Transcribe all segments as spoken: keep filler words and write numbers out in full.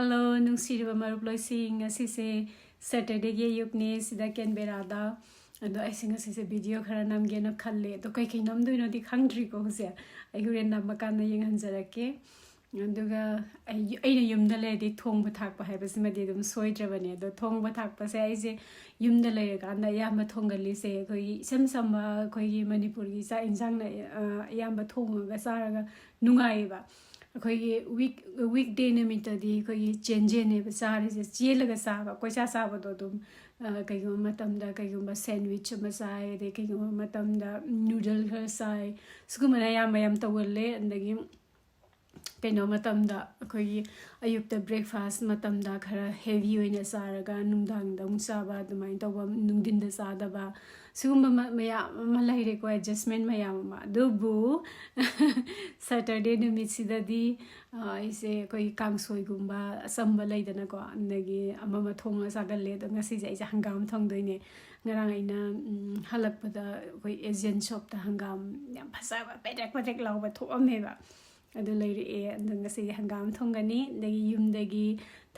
Hello, ꯅꯨꯡꯁꯤꯔꯕ ꯃꯔꯨꯞꯂꯣꯏꯁꯤꯡ, ꯉꯁꯤꯁꯦ ꯁꯦꯇꯔꯗꯦꯒꯤ ꯑꯌꯨꯛꯅꯦ, ꯁꯤꯗ ꯀꯦꯟꯕꯦꯔꯥꯗ꯫ ꯑꯗꯣ ꯑꯩꯁꯦ ꯉꯁꯤꯁꯦ ꯚꯤꯗꯤꯑꯣ ꯈꯔ ꯅꯝꯒꯦꯅ ꯈꯜꯂꯦ꯫ ꯑꯗꯣ ꯀꯩꯀꯩ ꯅꯝꯗꯣꯏꯅꯣꯗꯤ ꯈꯪꯗ꯭ꯔꯤꯀꯣ ꯍꯧꯖꯤꯛ꯫ ꯑꯩ ꯍꯣꯔꯦꯟ ꯅꯝꯃꯀꯥꯟꯗ ꯌꯦꯡꯍꯟꯖꯔꯛꯀꯦ꯫ ꯑꯗꯨꯒ ꯑꯩ, ꯑꯩꯅ ꯌꯨꯝꯗ ꯂꯩꯔꯗꯤ ꯊꯣꯡꯕ ꯊꯥꯛꯄ ꯍꯥꯏꯕꯁꯤꯃꯗꯤ ꯑꯗꯨꯝ ꯁꯣꯏꯗ꯭ꯔꯕꯅꯦ꯫ ꯑꯗꯣ ꯊꯣꯡꯕ ꯊꯥꯛꯄꯁꯦ ꯑꯩꯁꯦ ꯌꯨꯝꯗ ꯂꯩꯔꯀꯥꯟꯗ ꯑꯌꯥꯝꯕ ꯊꯣꯡꯒꯜꯂꯤꯁꯦ ꯑꯩꯈꯣꯏꯒꯤ ꯏꯆꯝ ꯆꯝꯕ ꯑꯩꯈꯣꯏꯒꯤ ꯃꯅꯤꯄꯨꯔꯒꯤ ꯆꯥꯛ ꯌꯦꯟꯁꯥꯡꯅ, ꯑ, ꯑꯌꯥꯝꯕ ꯊꯣꯡꯉꯒ ꯆꯥꯔꯒ ꯅꯨꯡꯉꯥꯏꯌꯦꯕ꯫ ꯑꯩꯈꯣꯏꯒꯤ ꯋꯤꯛ, ꯋꯤꯛ ꯗꯦ ꯅꯨꯃꯤꯠꯇꯗꯤ ꯑꯩꯈꯣꯏꯒꯤ ꯆꯦꯟ ꯆꯦꯟꯅꯦꯕ ꯆꯥꯔꯤꯁꯦ, ꯆꯦꯜꯂꯒ ꯆꯥꯕ, ꯀꯣꯏꯆꯥ ꯆꯥꯕꯗꯣ ꯑꯗꯨꯝ꯫ ꯑ, ꯀꯩꯒꯨꯝꯕ ꯃꯇꯝꯗ ꯀꯩꯒꯨꯝꯕ ꯁꯦꯟꯋꯤꯆ ꯑꯃ ꯆꯥꯏ, ꯑꯗꯩ ꯀꯩꯒꯨꯝꯕ ꯃꯇꯝꯗ ꯅꯨꯗꯜ ꯈꯔ ꯆꯥꯏ, ꯁꯤꯒꯨꯝꯕꯅ ꯑꯌꯥꯝꯕ ꯌꯥꯝ ꯇꯧꯒꯜꯂꯦ꯫ ꯑꯗꯒꯤ ꯀꯩꯅꯣ ꯃꯇꯝꯗ, ꯑꯩꯈꯣꯏꯒꯤ ꯑꯌꯨꯛꯇ ꯕ꯭ꯔꯦꯛꯐꯥꯁ ꯃꯇꯝꯗ ꯈꯔ ꯍꯦꯚꯤ ꯑꯣꯏꯅ ꯆꯥꯔꯒ ꯅꯨꯡꯗꯥꯡꯗ ꯑꯃꯨꯛ ꯆꯥꯕ, ꯑꯗꯨꯃꯥꯏꯅ ꯇꯧꯕ, ꯅꯨꯡꯊꯤꯟꯗ ꯆꯥꯗꯕ, ꯁꯤꯒꯨꯝꯕ ꯃ-, ꯃꯌꯥꯝ ꯑꯃ ꯂꯩꯔꯦꯀꯣ, ꯑꯦꯗꯖꯁꯃꯦꯟ ꯃꯌꯥꯝ ꯑꯃ꯫ ꯑꯗꯨꯕꯨ ꯁꯦꯇꯔꯗꯦ ꯅꯨꯃꯤꯠꯁꯤꯗꯗꯤ, ꯑ, ꯑꯩꯁꯦ ꯑꯩꯈꯣꯏꯒꯤ ꯀꯥꯡꯁꯣꯏꯒꯨꯝꯕ ꯑꯆꯝꯕ ꯂꯩꯗꯅꯀꯣ, ꯑꯗꯒꯤ ꯑꯃ ꯑꯃ ꯊꯣꯡꯉꯒ ꯆꯥꯒꯜꯂꯦ꯫ ꯑꯗꯣ ꯉꯁꯤꯁꯦ ꯑꯩꯁꯦ ꯍꯪꯒꯥꯝ ꯊꯣꯡꯗꯣꯏꯅꯦ꯫ ꯉꯔꯥꯡ ꯑꯩꯅ, ꯎꯝ, ꯍꯜꯂꯛꯄꯗ ꯑꯩꯈꯣꯏ ꯑꯦꯖꯤꯌꯟ ꯁꯣꯞꯇ ꯍꯪꯒꯥꯝ ꯌꯥꯝ ꯐꯖꯕ ꯄꯦꯗ꯭ꯔꯦꯛ ꯄꯦꯗ꯭ꯔꯦꯛ ꯂꯥꯎꯕ ꯊꯣꯛꯑꯝꯃꯦꯕ꯫ ꯑꯗꯨ ꯂꯩꯔꯛꯑꯦ꯫ ꯑꯗꯣ ꯉꯁꯤꯗꯤ ꯍꯪꯒꯥꯝ ꯊꯣꯡꯒꯅꯤ꯫ ꯑꯗꯒꯤ ꯌꯨꯝꯗꯒꯤ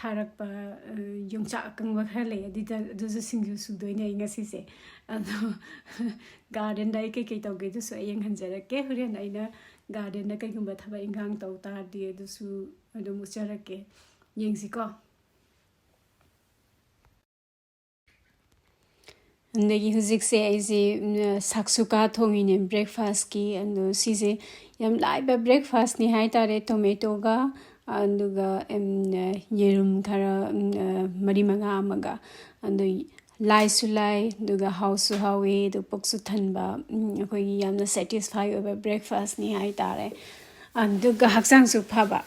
ꯊꯥꯔꯛꯄ, ꯑ, ꯌꯣꯡꯆꯥꯛ ꯑꯀꯪꯕ ꯈꯔ ꯂꯩ꯫ ꯑꯗꯨꯗ, ꯑꯗꯨꯁꯨ ꯁꯤꯡꯖꯨ ꯁꯨꯗꯣꯏꯅꯦ ꯑꯩ ꯉꯁꯤꯁꯦ꯫ ꯑꯗꯣ ꯒꯥꯔꯗꯦꯟꯗ ꯑꯩ ꯀꯩꯀꯩ ꯇꯧꯒꯦ ꯑꯗꯨꯁꯨ ꯑꯩ ꯌꯦꯡꯍꯟꯖꯔꯛꯀꯦ꯫ ꯍꯣꯔꯦꯟ ꯑꯩꯅ ꯒꯥꯔꯗꯦꯟꯗ ꯀꯩꯒꯨꯝꯕ ꯊꯕꯛ ꯏꯟꯈꯥꯡ ꯇꯧ ꯇꯥꯔꯗꯤ ꯑꯗꯨꯁꯨ ꯑꯗꯨꯝ ꯎꯠꯆꯔꯛꯀꯦ꯫ ꯌꯦꯡꯁꯤꯀꯣ꯫ ꯑꯗꯒꯤ ꯍꯧꯖꯤꯛꯁꯦ ꯑꯩꯁꯦ, ꯎꯝ, ꯁꯥꯛꯁꯨꯀꯥ ꯊꯣꯡꯉꯤꯅꯦ ꯕ꯭ꯔꯦꯛꯐꯥꯁꯀꯤ꯫ ꯑꯗꯣ ꯁꯤꯁꯦ ꯌꯥꯝ ꯂꯥꯏꯕ ꯕ꯭ꯔꯦꯛꯐꯥꯁꯅꯤ ꯍꯥꯏꯇꯥꯔꯦ꯫ ꯇꯣꯃꯦꯇꯣꯒ, ꯑꯗꯨꯒ, ꯎꯝ, ꯌꯦꯔꯨꯝ ꯈꯔ, ꯎꯝ, ꯃꯔꯤ ꯃꯉꯥ ꯑꯃꯒ꯫ ꯑꯗꯣ ꯂꯥꯏꯁꯨ ꯂꯥꯏ, ꯑꯗꯨꯒ ꯍꯥꯎꯁꯨ ꯍꯥꯎꯋꯤ, ꯑꯗꯨ ꯄꯨꯛꯁꯨ ꯊꯟꯕ, ꯎꯝ, ꯑꯩꯈꯣꯏꯒꯤ ꯌꯥꯝꯅ ꯁꯦꯇꯤꯁꯐꯥꯏ ꯑꯣꯏꯕ ꯕ꯭ꯔꯦꯛꯐꯥꯁꯅꯤ ꯍꯥꯏꯇꯥꯔꯦ꯫ ꯑꯗꯨꯒ ꯍꯛꯆꯥꯡꯁꯨ ꯐꯕ꯫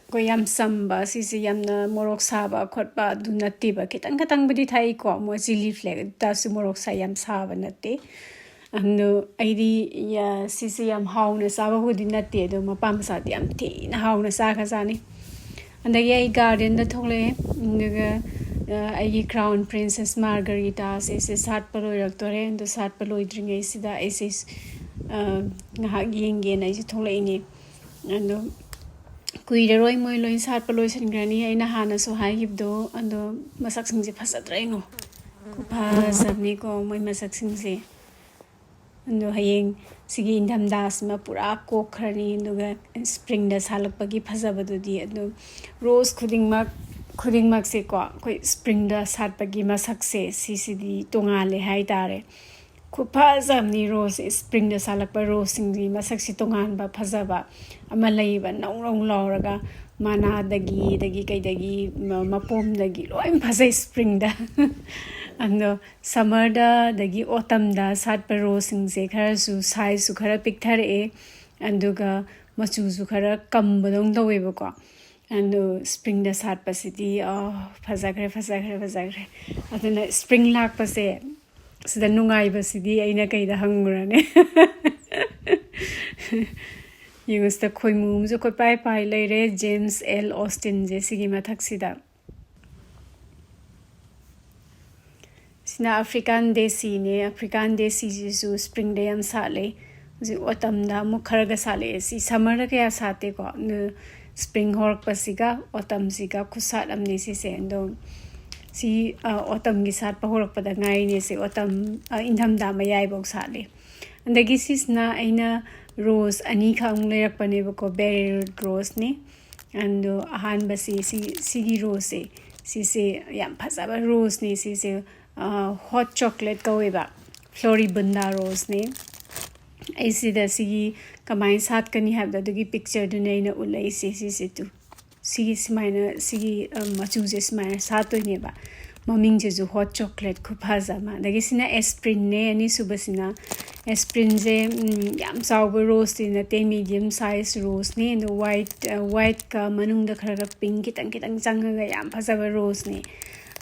ꯑꯩꯈꯣꯏ ꯌꯥꯝ ꯆꯝꯕ, ꯁꯤꯁꯦ ꯌꯥꯝꯅ ꯃꯣꯔꯣꯛ ꯁꯥꯕ ꯈꯣꯠꯄ ꯑꯗꯨ ꯅꯠꯇꯦꯕ꯫ ꯈꯤꯇꯪ ꯈꯤꯇꯪꯕꯨꯗꯤ ꯊꯥꯛꯏꯀꯣ, ꯃꯣꯏ ꯆꯤꯂꯤ ꯐ꯭ꯂꯦꯛꯁ ꯇꯥꯁꯨ ꯃꯣꯔꯣꯛ ꯁꯥ-, ꯌꯥꯝ ꯁꯥꯕ ꯅꯠꯇꯦ꯫ ꯑꯗꯣ ꯑꯩꯗꯤ, ꯌꯥ-, ꯁꯤꯁꯦ ꯌꯥꯝ ꯍꯥꯎꯅ ꯆꯥꯕꯕꯨꯗꯤ ꯅꯠꯇꯦ, ꯑꯗꯣ ꯃꯄꯥ ꯃꯆꯥꯗꯤ ꯌꯥꯝ ꯊꯤꯅ ꯍꯥꯎꯅ ꯆꯥꯈ꯭ꯔꯖꯥꯠꯅꯤ꯫ ꯑꯗꯒꯤ ꯑꯩ ꯒꯥꯔꯗꯦꯟꯗ ꯊꯣꯛꯂꯛꯑꯦ꯫ ꯑꯗꯨꯒ, ꯑ, ꯑꯩꯒꯤ ꯀ꯭ꯔꯥꯎꯟ ꯄ꯭ꯔꯤꯟꯁꯦꯁ ꯃꯥꯔꯒꯔꯤꯇꯥꯁꯦ, ꯁꯦ ꯁꯥꯠꯄ ꯂꯣꯏꯔꯛꯇꯣꯔꯦ꯫ ꯑꯗꯣ ꯁꯥꯠꯄ ꯂꯣꯏꯗ꯭ꯔꯤꯉꯩꯁꯤꯗ ꯑꯩꯁꯦ, ꯑ, ꯉꯥꯏꯍꯥꯛ ꯌꯦꯡꯒꯦꯅ ꯑꯩꯁꯦ ꯊꯣꯛꯂꯛꯏꯅꯦ꯫ ꯑꯗꯣ ꯀꯨꯏꯔꯔꯣꯏ, ꯃꯣꯏ ꯂꯣꯏ ꯁꯥꯠꯄ ꯂꯣꯏꯁꯤꯟꯈ꯭ꯔꯅꯤ꯫ ꯑꯩꯅ ꯍꯥꯟꯅꯁꯨ ꯍꯥꯏꯈꯤꯕꯗꯣ, ꯑꯗꯣ ꯃꯁꯛꯁꯤꯡꯁꯦ ꯐꯖꯗ꯭ꯔꯥ ꯌꯦꯡꯉꯣ, ꯈꯨꯐꯖꯕꯅꯤꯀꯣ ꯃꯣꯏ ꯃꯁꯛꯁꯤꯡꯁꯦ꯫ ꯑꯗꯣ ꯍꯌꯦꯡ ꯁꯤꯒꯤ ꯏꯪꯊꯝꯊꯥꯁꯤꯃ ꯄꯨꯔꯥ ꯀꯣꯛꯈ꯭ꯔꯅꯤ, ꯑꯗꯨꯒ ꯁ꯭ꯄ꯭ꯔꯤꯡꯗ ꯁꯥꯠꯂꯛꯄꯒꯤ ꯐꯖꯕꯗꯨꯗꯤ꯫ ꯑꯗꯨꯝ ꯔꯣꯁ ꯈꯨꯗꯤꯡꯃꯛ, ꯈꯨꯗꯤꯡꯃꯛꯁꯦꯀꯣ, ꯑꯩꯈꯣꯏ ꯁ꯭ꯄ꯭ꯔꯤꯡꯗ ꯁꯥꯠꯄꯒꯤ ꯃꯁꯛꯁꯦ, ꯁꯤꯁꯤꯗꯤ ꯇꯣꯉꯥꯜꯂꯦ ꯍꯥꯏꯇꯥꯔꯦ꯫ ꯈꯨꯐꯖꯕꯅꯤ ꯔꯣꯁ, ꯁ꯭ꯄ꯭ꯔꯤꯡꯗ ꯁꯥꯠꯂꯛꯄ ꯔꯣꯁꯁꯤꯡꯁꯤ ꯃꯁꯛꯁꯤ ꯇꯣꯉꯥꯟꯕ ꯐꯖꯕ ꯑꯃ ꯂꯩꯌꯦꯕ, ꯅꯧ ꯅꯧ ꯂꯥꯎꯔꯒ ꯃꯅꯥꯗꯒꯤ, ꯑꯗꯒꯤ ꯀꯩꯗꯒꯤ, ꯃ-, ꯃꯄꯣꯝꯗꯒꯤ ꯂꯣꯏ ꯐꯖꯩ ꯁ꯭ꯄ꯭ꯔꯤꯡꯗ꯫ ꯑꯗꯣ ꯁꯝꯃꯔꯗ ꯑꯗꯒꯤ ꯑꯣꯇꯝꯗ ꯁꯥꯠꯄ ꯔꯣꯁꯁꯤꯡꯁꯦ ꯈꯔꯁꯨ ꯁꯥꯏꯖꯁꯨ ꯈꯔ ꯄꯤꯛꯊꯔꯛꯑꯦ, ꯑꯗꯨꯒ ꯃꯆꯨꯁꯨ ꯈꯔ ꯀꯝꯕꯗꯧꯅ ꯇꯧꯋꯦꯕꯀꯣ꯫ ꯑꯗꯣ ꯁ꯭ꯄ꯭ꯔꯤꯡꯗ ꯁꯥꯠꯄꯁꯤꯗꯤ, ꯑ, ꯐꯖꯈ꯭ꯔꯦ, ꯐꯖꯈ꯭ꯔꯦ, ꯐꯖꯈ꯭ꯔꯦ꯫ ꯑꯗꯨꯅ ꯁ꯭ꯄ꯭ꯔꯤꯡ ꯂꯥꯛꯄꯁꯦ, ꯁꯤꯗ ꯅꯨꯡꯉꯥꯏꯕꯁꯤꯗꯤ ꯑꯩꯅ ꯀꯩꯗ ꯍꯪꯉꯨꯔꯅꯤ? ꯌꯦꯡꯉꯨ, ꯁꯤꯗ ꯈꯣꯏꯃꯨ ꯑꯃꯁꯨ ꯀꯣꯏꯄꯥꯏ ꯄꯥꯏ ꯂꯩꯔꯦ, ꯖꯦꯝꯁ ꯑꯦꯜ ꯑꯣꯁꯇꯤꯟꯁꯦ ꯁꯤꯒꯤ ꯃꯊꯛꯁꯤꯗ꯫ ꯁꯤꯅ ꯑꯐ꯭ꯔꯤꯀꯥꯟ ꯗꯦꯁꯤꯅꯦ꯫ ꯑꯐ꯭ꯔꯤꯀꯥꯟ ꯗꯦꯁꯤꯁꯤꯁꯨ ꯁ꯭ꯄ꯭ꯔꯤꯡꯗ ꯌꯥꯝ ꯁꯥꯠꯂꯦ꯫ ꯍꯧꯖꯤꯛ ꯑꯣꯇꯝꯗ ꯑꯃꯨꯛ ꯈꯔꯒ ꯁꯥꯠꯂꯛꯑꯦ꯫ ꯁꯤ ꯁꯝꯃꯔꯗ ꯀꯌꯥ ꯁꯥꯠꯇꯦꯀꯣ꯫ ꯑꯗꯨ ꯁ꯭ꯄ꯭ꯔꯤꯡ ꯍꯧꯔꯛꯄꯁꯤꯒ ꯑꯣꯇꯝꯁꯤꯒ ꯈꯨꯁꯥꯠ ꯑꯃꯅꯤ ꯁꯤꯁꯦ꯫ ꯑꯗꯣ ꯁꯤ, ꯑ, ꯑꯣꯇꯝꯒꯤ ꯁꯥꯠꯄ ꯍꯧꯔꯛꯄꯗ ꯉꯥꯏꯔꯤꯅꯦ꯫ ꯁꯤ ꯑꯣꯇꯝ, ꯑ, ꯏꯪꯊꯝꯊꯥ ꯃꯌꯥꯏꯐꯧ ꯁꯥꯠꯂꯦ꯫ ꯑꯗꯒꯤ ꯁꯤꯁꯤꯅ ꯑꯩꯅ ꯔꯣꯁ ꯑꯅꯤꯈꯛ ꯑꯃꯨꯛ ꯂꯩꯔꯛꯄꯅꯦꯕꯀꯣ, ꯕꯦꯔꯤ ꯔꯨꯠ ꯔꯣꯁꯅꯤ꯫ ꯑꯗꯣ ꯑꯍꯥꯟꯕꯁꯤ ꯁꯤ, ꯁꯤꯒꯤ ꯔꯣꯁꯁꯦ, ꯁꯤꯁꯦ ꯌꯥꯝ ꯐꯖꯕ ꯔꯣꯁꯅꯤ꯫ ꯁꯤꯁꯦ, ꯑ, ꯍꯣꯠ ꯆꯣꯀ꯭ꯂꯦꯠ ꯀꯧꯋꯦꯕ, ꯐ꯭ꯂꯣꯔꯤꯕꯨꯟꯗꯥ ꯔꯣꯁꯅꯦ꯫ ꯑꯩ ꯁꯤꯗ ꯁꯤꯒꯤ ꯀꯃꯥꯏꯅ ꯁꯥꯠꯀꯅꯤ ꯍꯥꯏꯕꯗꯣ, ꯑꯗꯨꯒꯤ ꯄꯤꯛꯆꯔꯗꯨꯅꯦ ꯑꯩꯅ ꯎꯠꯂꯛꯏꯁꯦ꯫ ꯁꯤꯁꯦ ꯇꯨ, ꯁꯤꯒꯤ ꯁꯨꯃꯥꯏꯅ, ꯁꯤꯒꯤ, ꯑ, ꯃꯆꯨꯁꯦ ꯁꯨꯃꯥꯏꯅ ꯁꯥꯠꯇꯣꯏꯅꯦꯕ꯫ ꯃꯃꯤꯡꯁꯤꯁꯨ ꯍꯣꯠ ꯆꯣꯀ꯭ꯂꯦꯠ, ꯈꯨꯐꯖ ꯑꯃ꯫ ꯑꯗꯒꯤ ꯁꯤꯅ ꯑꯦꯁꯄ꯭ꯔꯤꯟꯅꯦ, ꯑꯅꯤꯁꯨꯕꯁꯤꯅ꯫ ꯑꯦꯁꯄ꯭ꯔꯤꯟꯁꯦ, ꯎꯝ, ꯌꯥꯝ ꯆꯥꯎꯕ ꯔꯣꯁꯇꯤ ꯅꯠꯇꯦ, ꯃꯤꯗꯤꯌꯝ ꯁꯥꯏꯖ ꯔꯣꯁꯅꯦ꯫ ꯑꯗꯣ ꯋꯥꯏꯠ, ꯑ, ꯋꯥꯏꯠꯀ ꯃꯅꯨꯡꯗ ꯈꯔ ꯈꯔ ꯄꯤꯡ ꯈꯤꯇꯪ ꯈꯤꯇꯪ ꯆꯪꯉꯒ ꯌꯥꯝ ꯐꯖꯕ ꯔꯣꯁꯅꯦ꯫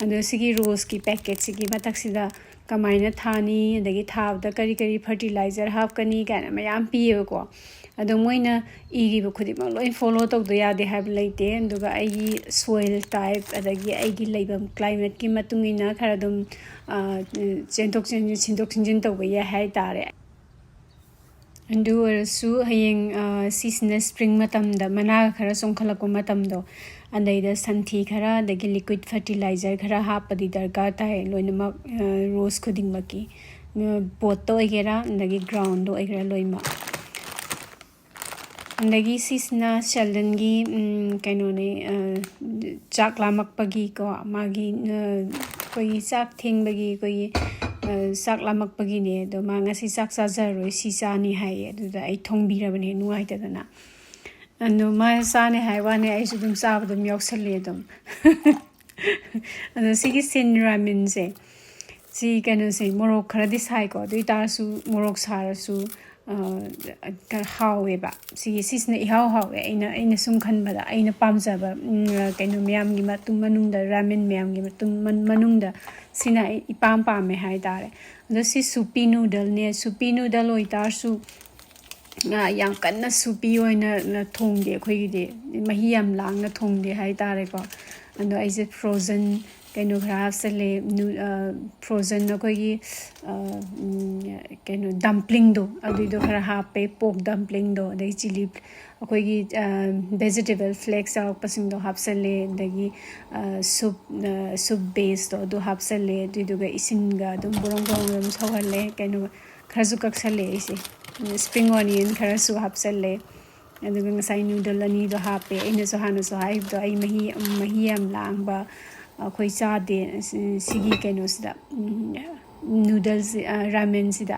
ꯑꯗꯣ ꯁꯤꯒꯤ ꯔꯣꯁꯀꯤ ꯄꯦꯀꯦꯠꯁꯤꯒꯤ ꯃꯊꯛꯁꯤꯗ ꯀꯃꯥꯏꯅ ꯊꯥꯅꯤ, ꯑꯗꯒꯤ ꯊꯥꯕꯗ ꯀꯔꯤ ꯀꯔꯤ ꯐꯔꯇꯤꯂꯥꯏꯖꯔ ꯍꯥꯞꯀꯅꯤ ꯀꯥꯏꯅ ꯃꯌꯥꯝ ꯄꯤꯌꯦꯕꯀꯣ꯫ ꯑꯗꯣ ꯃꯣꯏꯅ ꯏꯔꯤꯕ ꯈꯨꯗꯤꯡꯃꯛ ꯂꯣꯏ ꯐꯣꯂꯣ ꯇꯧꯗ ꯌꯥꯗꯦ ꯍꯥꯏꯕ ꯂꯩꯇꯦ꯫ ꯑꯗꯨꯒ ꯑꯩꯒꯤ ꯁꯣꯏꯜ ꯇꯥꯏꯞ, ꯑꯗꯒꯤ ꯑꯩꯒꯤ ꯂꯩꯐꯝ ꯀ꯭ꯂꯥꯏꯃꯦꯠꯀꯤ ꯃꯇꯨꯡ ꯏꯟꯅ ꯈꯔ ꯑꯗꯨꯝ, ꯑ, ꯆꯦꯟꯊꯣꯛ ꯆꯦꯟꯁꯤꯟ, ꯁꯤꯟꯗꯣꯛ ꯁꯤꯟꯖꯤꯟ ꯇꯧꯕ ꯌꯥꯏ ꯍꯥꯏꯇꯥꯔꯦ꯫ ꯑꯗꯨ ꯑꯣꯏꯔꯁꯨ ꯍꯌꯦꯡ, ꯑ, ꯁꯤꯁꯤꯅ spring ꯃꯇꯝꯗ ꯃꯅꯥꯒ ꯈꯔ ꯆꯣꯡꯈꯠꯂꯛꯄ ꯃꯇꯝꯗꯣ, ꯑꯗꯩꯗ ꯁꯟꯊꯤ ꯈꯔ, ꯑꯗꯒꯤ liquid fertilizer ꯈꯔ ꯍꯥꯞꯄꯗꯤ ꯗꯔꯀꯥꯔ ꯇꯥꯏ ꯂꯣꯏꯅꯃꯛ, ꯑ, rose ꯈꯨꯗꯤꯡꯃꯛꯀꯤ꯫ ꯑ, pot ꯇ ꯑꯣꯏꯒꯦꯔꯥ, ꯑꯗꯒꯤ ground ꯗ ꯑꯣꯏꯒꯦꯔꯥ ꯂꯣꯏꯅꯃꯛ꯫ ꯑꯗꯒꯤ ꯁꯤꯁꯤꯅ Sheldon ꯒꯤ, ꯎꯝ, ꯀꯩꯅꯣꯅꯦ, ꯑ, ꯆꯥꯛ ꯂꯥꯝꯃꯛꯄꯒꯤꯀꯣ, ꯃꯥꯒꯤ, ꯑ, ꯑꯩꯈꯣꯏꯒꯤ ꯆꯥꯛ ꯊꯦꯡꯕꯒꯤ ꯑꯩꯈꯣꯏꯒꯤ, ꯑ, ꯆꯥꯛ ꯂꯥꯝꯃꯛꯄꯒꯤꯅꯦ꯫ ꯑꯗꯣ ꯃꯥ ꯉꯁꯤ ꯆꯥꯛ ꯆꯥꯖꯔꯔꯣꯏ, ꯁꯤ ꯆꯥꯅꯤ ꯍꯥꯏꯌꯦ꯫ ꯑꯗꯨꯗ ꯑꯩ ꯊꯣꯡꯕꯤꯔꯕꯅꯦ ꯅꯨꯡꯉꯥꯏꯇꯗꯅ꯫ ꯑꯗꯣ ꯃꯥ ꯆꯥꯅꯤ ꯍꯥꯏ ꯋꯥꯅꯦ, ꯑꯩꯁꯨ ꯑꯗꯨꯝ ꯆꯥꯕ ꯑꯗꯨꯝ ꯌꯥꯎꯁꯜꯂꯦ ꯑꯗꯨꯝ꯫ ꯑꯗꯣ ꯁꯤꯒꯤ Shin Ramen ꯁꯦ, ꯁꯤ ꯀꯩꯅꯣꯁꯦ, ꯃꯣꯔꯣꯛ ꯈꯔꯗꯤ ꯁꯥꯏꯀꯣ, ꯑꯗꯨ ꯑꯣꯏ ꯇꯥꯔꯁꯨ ꯃꯣꯔꯣꯛ ꯁꯥꯔꯁꯨ, ꯑ, ꯈꯔ ꯍꯥꯎꯋꯦꯕ꯫ ꯁꯤꯒꯤ, ꯁꯤꯁꯤꯅ ꯏꯍꯥꯎ ꯍꯥꯎꯋꯦ꯫ ꯑꯩꯅ, ꯑꯩꯅ ꯁꯨꯝ ꯈꯟꯕꯗ, ꯑꯩꯅ ꯄꯥꯝꯖꯕ, ꯎꯝ, ꯀꯩꯅꯣ ꯃꯌꯥꯝꯒꯤ ꯃꯇꯨꯡ ꯃꯅꯨꯡꯗ, ramen ꯃꯌꯥꯝꯒꯤ ꯃꯇꯨꯡ ꯃꯅꯨꯡꯗ ꯁꯤꯅ ꯑꯩ ꯏꯄꯥꯝ ꯄꯥꯝꯃꯦ ꯍꯥꯏꯇꯥꯔꯦ꯫ ꯑꯗꯣ ꯁꯤ soupy noodle ꯅꯦ꯫ Soupy noodle ꯑꯣꯏꯇꯥꯔꯁꯨ, ꯑ, ꯌꯥꯝ ꯀꯟꯅ soupy ꯑꯣꯏꯅ ꯊꯣꯡꯗꯦ ꯑꯩꯈꯣꯏꯒꯤꯗꯤ, ꯃꯍꯤ ꯌꯥꯝ ꯂꯥꯡꯅ ꯊꯣꯡꯗꯦ ꯍꯥꯏꯇꯥꯔꯦꯀꯣ꯫ ꯑꯗꯣ ꯑꯩꯁꯦ frozen ꯀꯩꯅꯣ ꯈꯔ ꯍꯥꯞꯆꯜꯂꯦ, ꯅꯨ-, ꯑ, frozen ꯑꯩꯈꯣꯏꯒꯤ, ꯑ, ꯎꯝ, ꯀꯩꯅꯣ dumpling ꯗꯣ, ꯑꯗꯨꯏꯗꯣ ꯈꯔ ꯍꯥꯞꯄꯦ, pork dumpling ꯗꯣ, ꯑꯗꯩ chilli, ꯑꯩꯈꯣꯏꯒꯤ, ꯑ, vegetable flakes ꯌꯥꯎꯔꯛꯄꯁꯤꯡꯗꯣ ꯍꯥꯞꯆꯜꯂꯦ, ꯑꯗꯒꯤ, ꯑ, soup, ꯑ, soup base ꯇꯣ ꯑꯗꯨ ꯍꯥꯞꯆꯜꯂꯦ, ꯑꯗꯨꯏꯗꯨꯒ ꯏꯁꯤꯡꯒ ꯑꯗꯨꯝ ꯕꯣꯔꯣꯡ ꯕꯣꯔꯣꯡ ꯑꯗꯨꯝ ꯁꯧꯍꯜꯂꯦ꯫ ꯀꯩꯅꯣ ꯈꯔꯁꯨ ꯀꯛꯁꯜꯂꯦ ꯑꯩꯁꯦ, spring onion ꯈꯔꯁꯨ ꯍꯥꯞꯆꯜꯂꯦ꯫ ꯑꯗꯨꯒ ꯉꯁꯥꯏ noodle ꯑꯅꯤꯗꯣ ꯍꯥꯞꯄꯦ꯫ ꯑꯩꯅꯁꯨ ꯍꯥꯟꯅꯁꯨ ꯍꯥꯏꯈꯤꯕꯗꯣ, ꯑꯩ ꯃꯍꯤ, ꯃꯍꯤ ꯌꯥꯝ ꯂꯥꯡꯕ ꯑꯩꯈꯣꯏ ꯆꯥꯗꯦ꯫ ꯁꯤ-, ꯁꯤꯒꯤ ꯀꯩꯅꯣꯁꯤꯗ, ꯎꯝ, noodles, ꯑ, ramen ꯁꯤꯗ꯫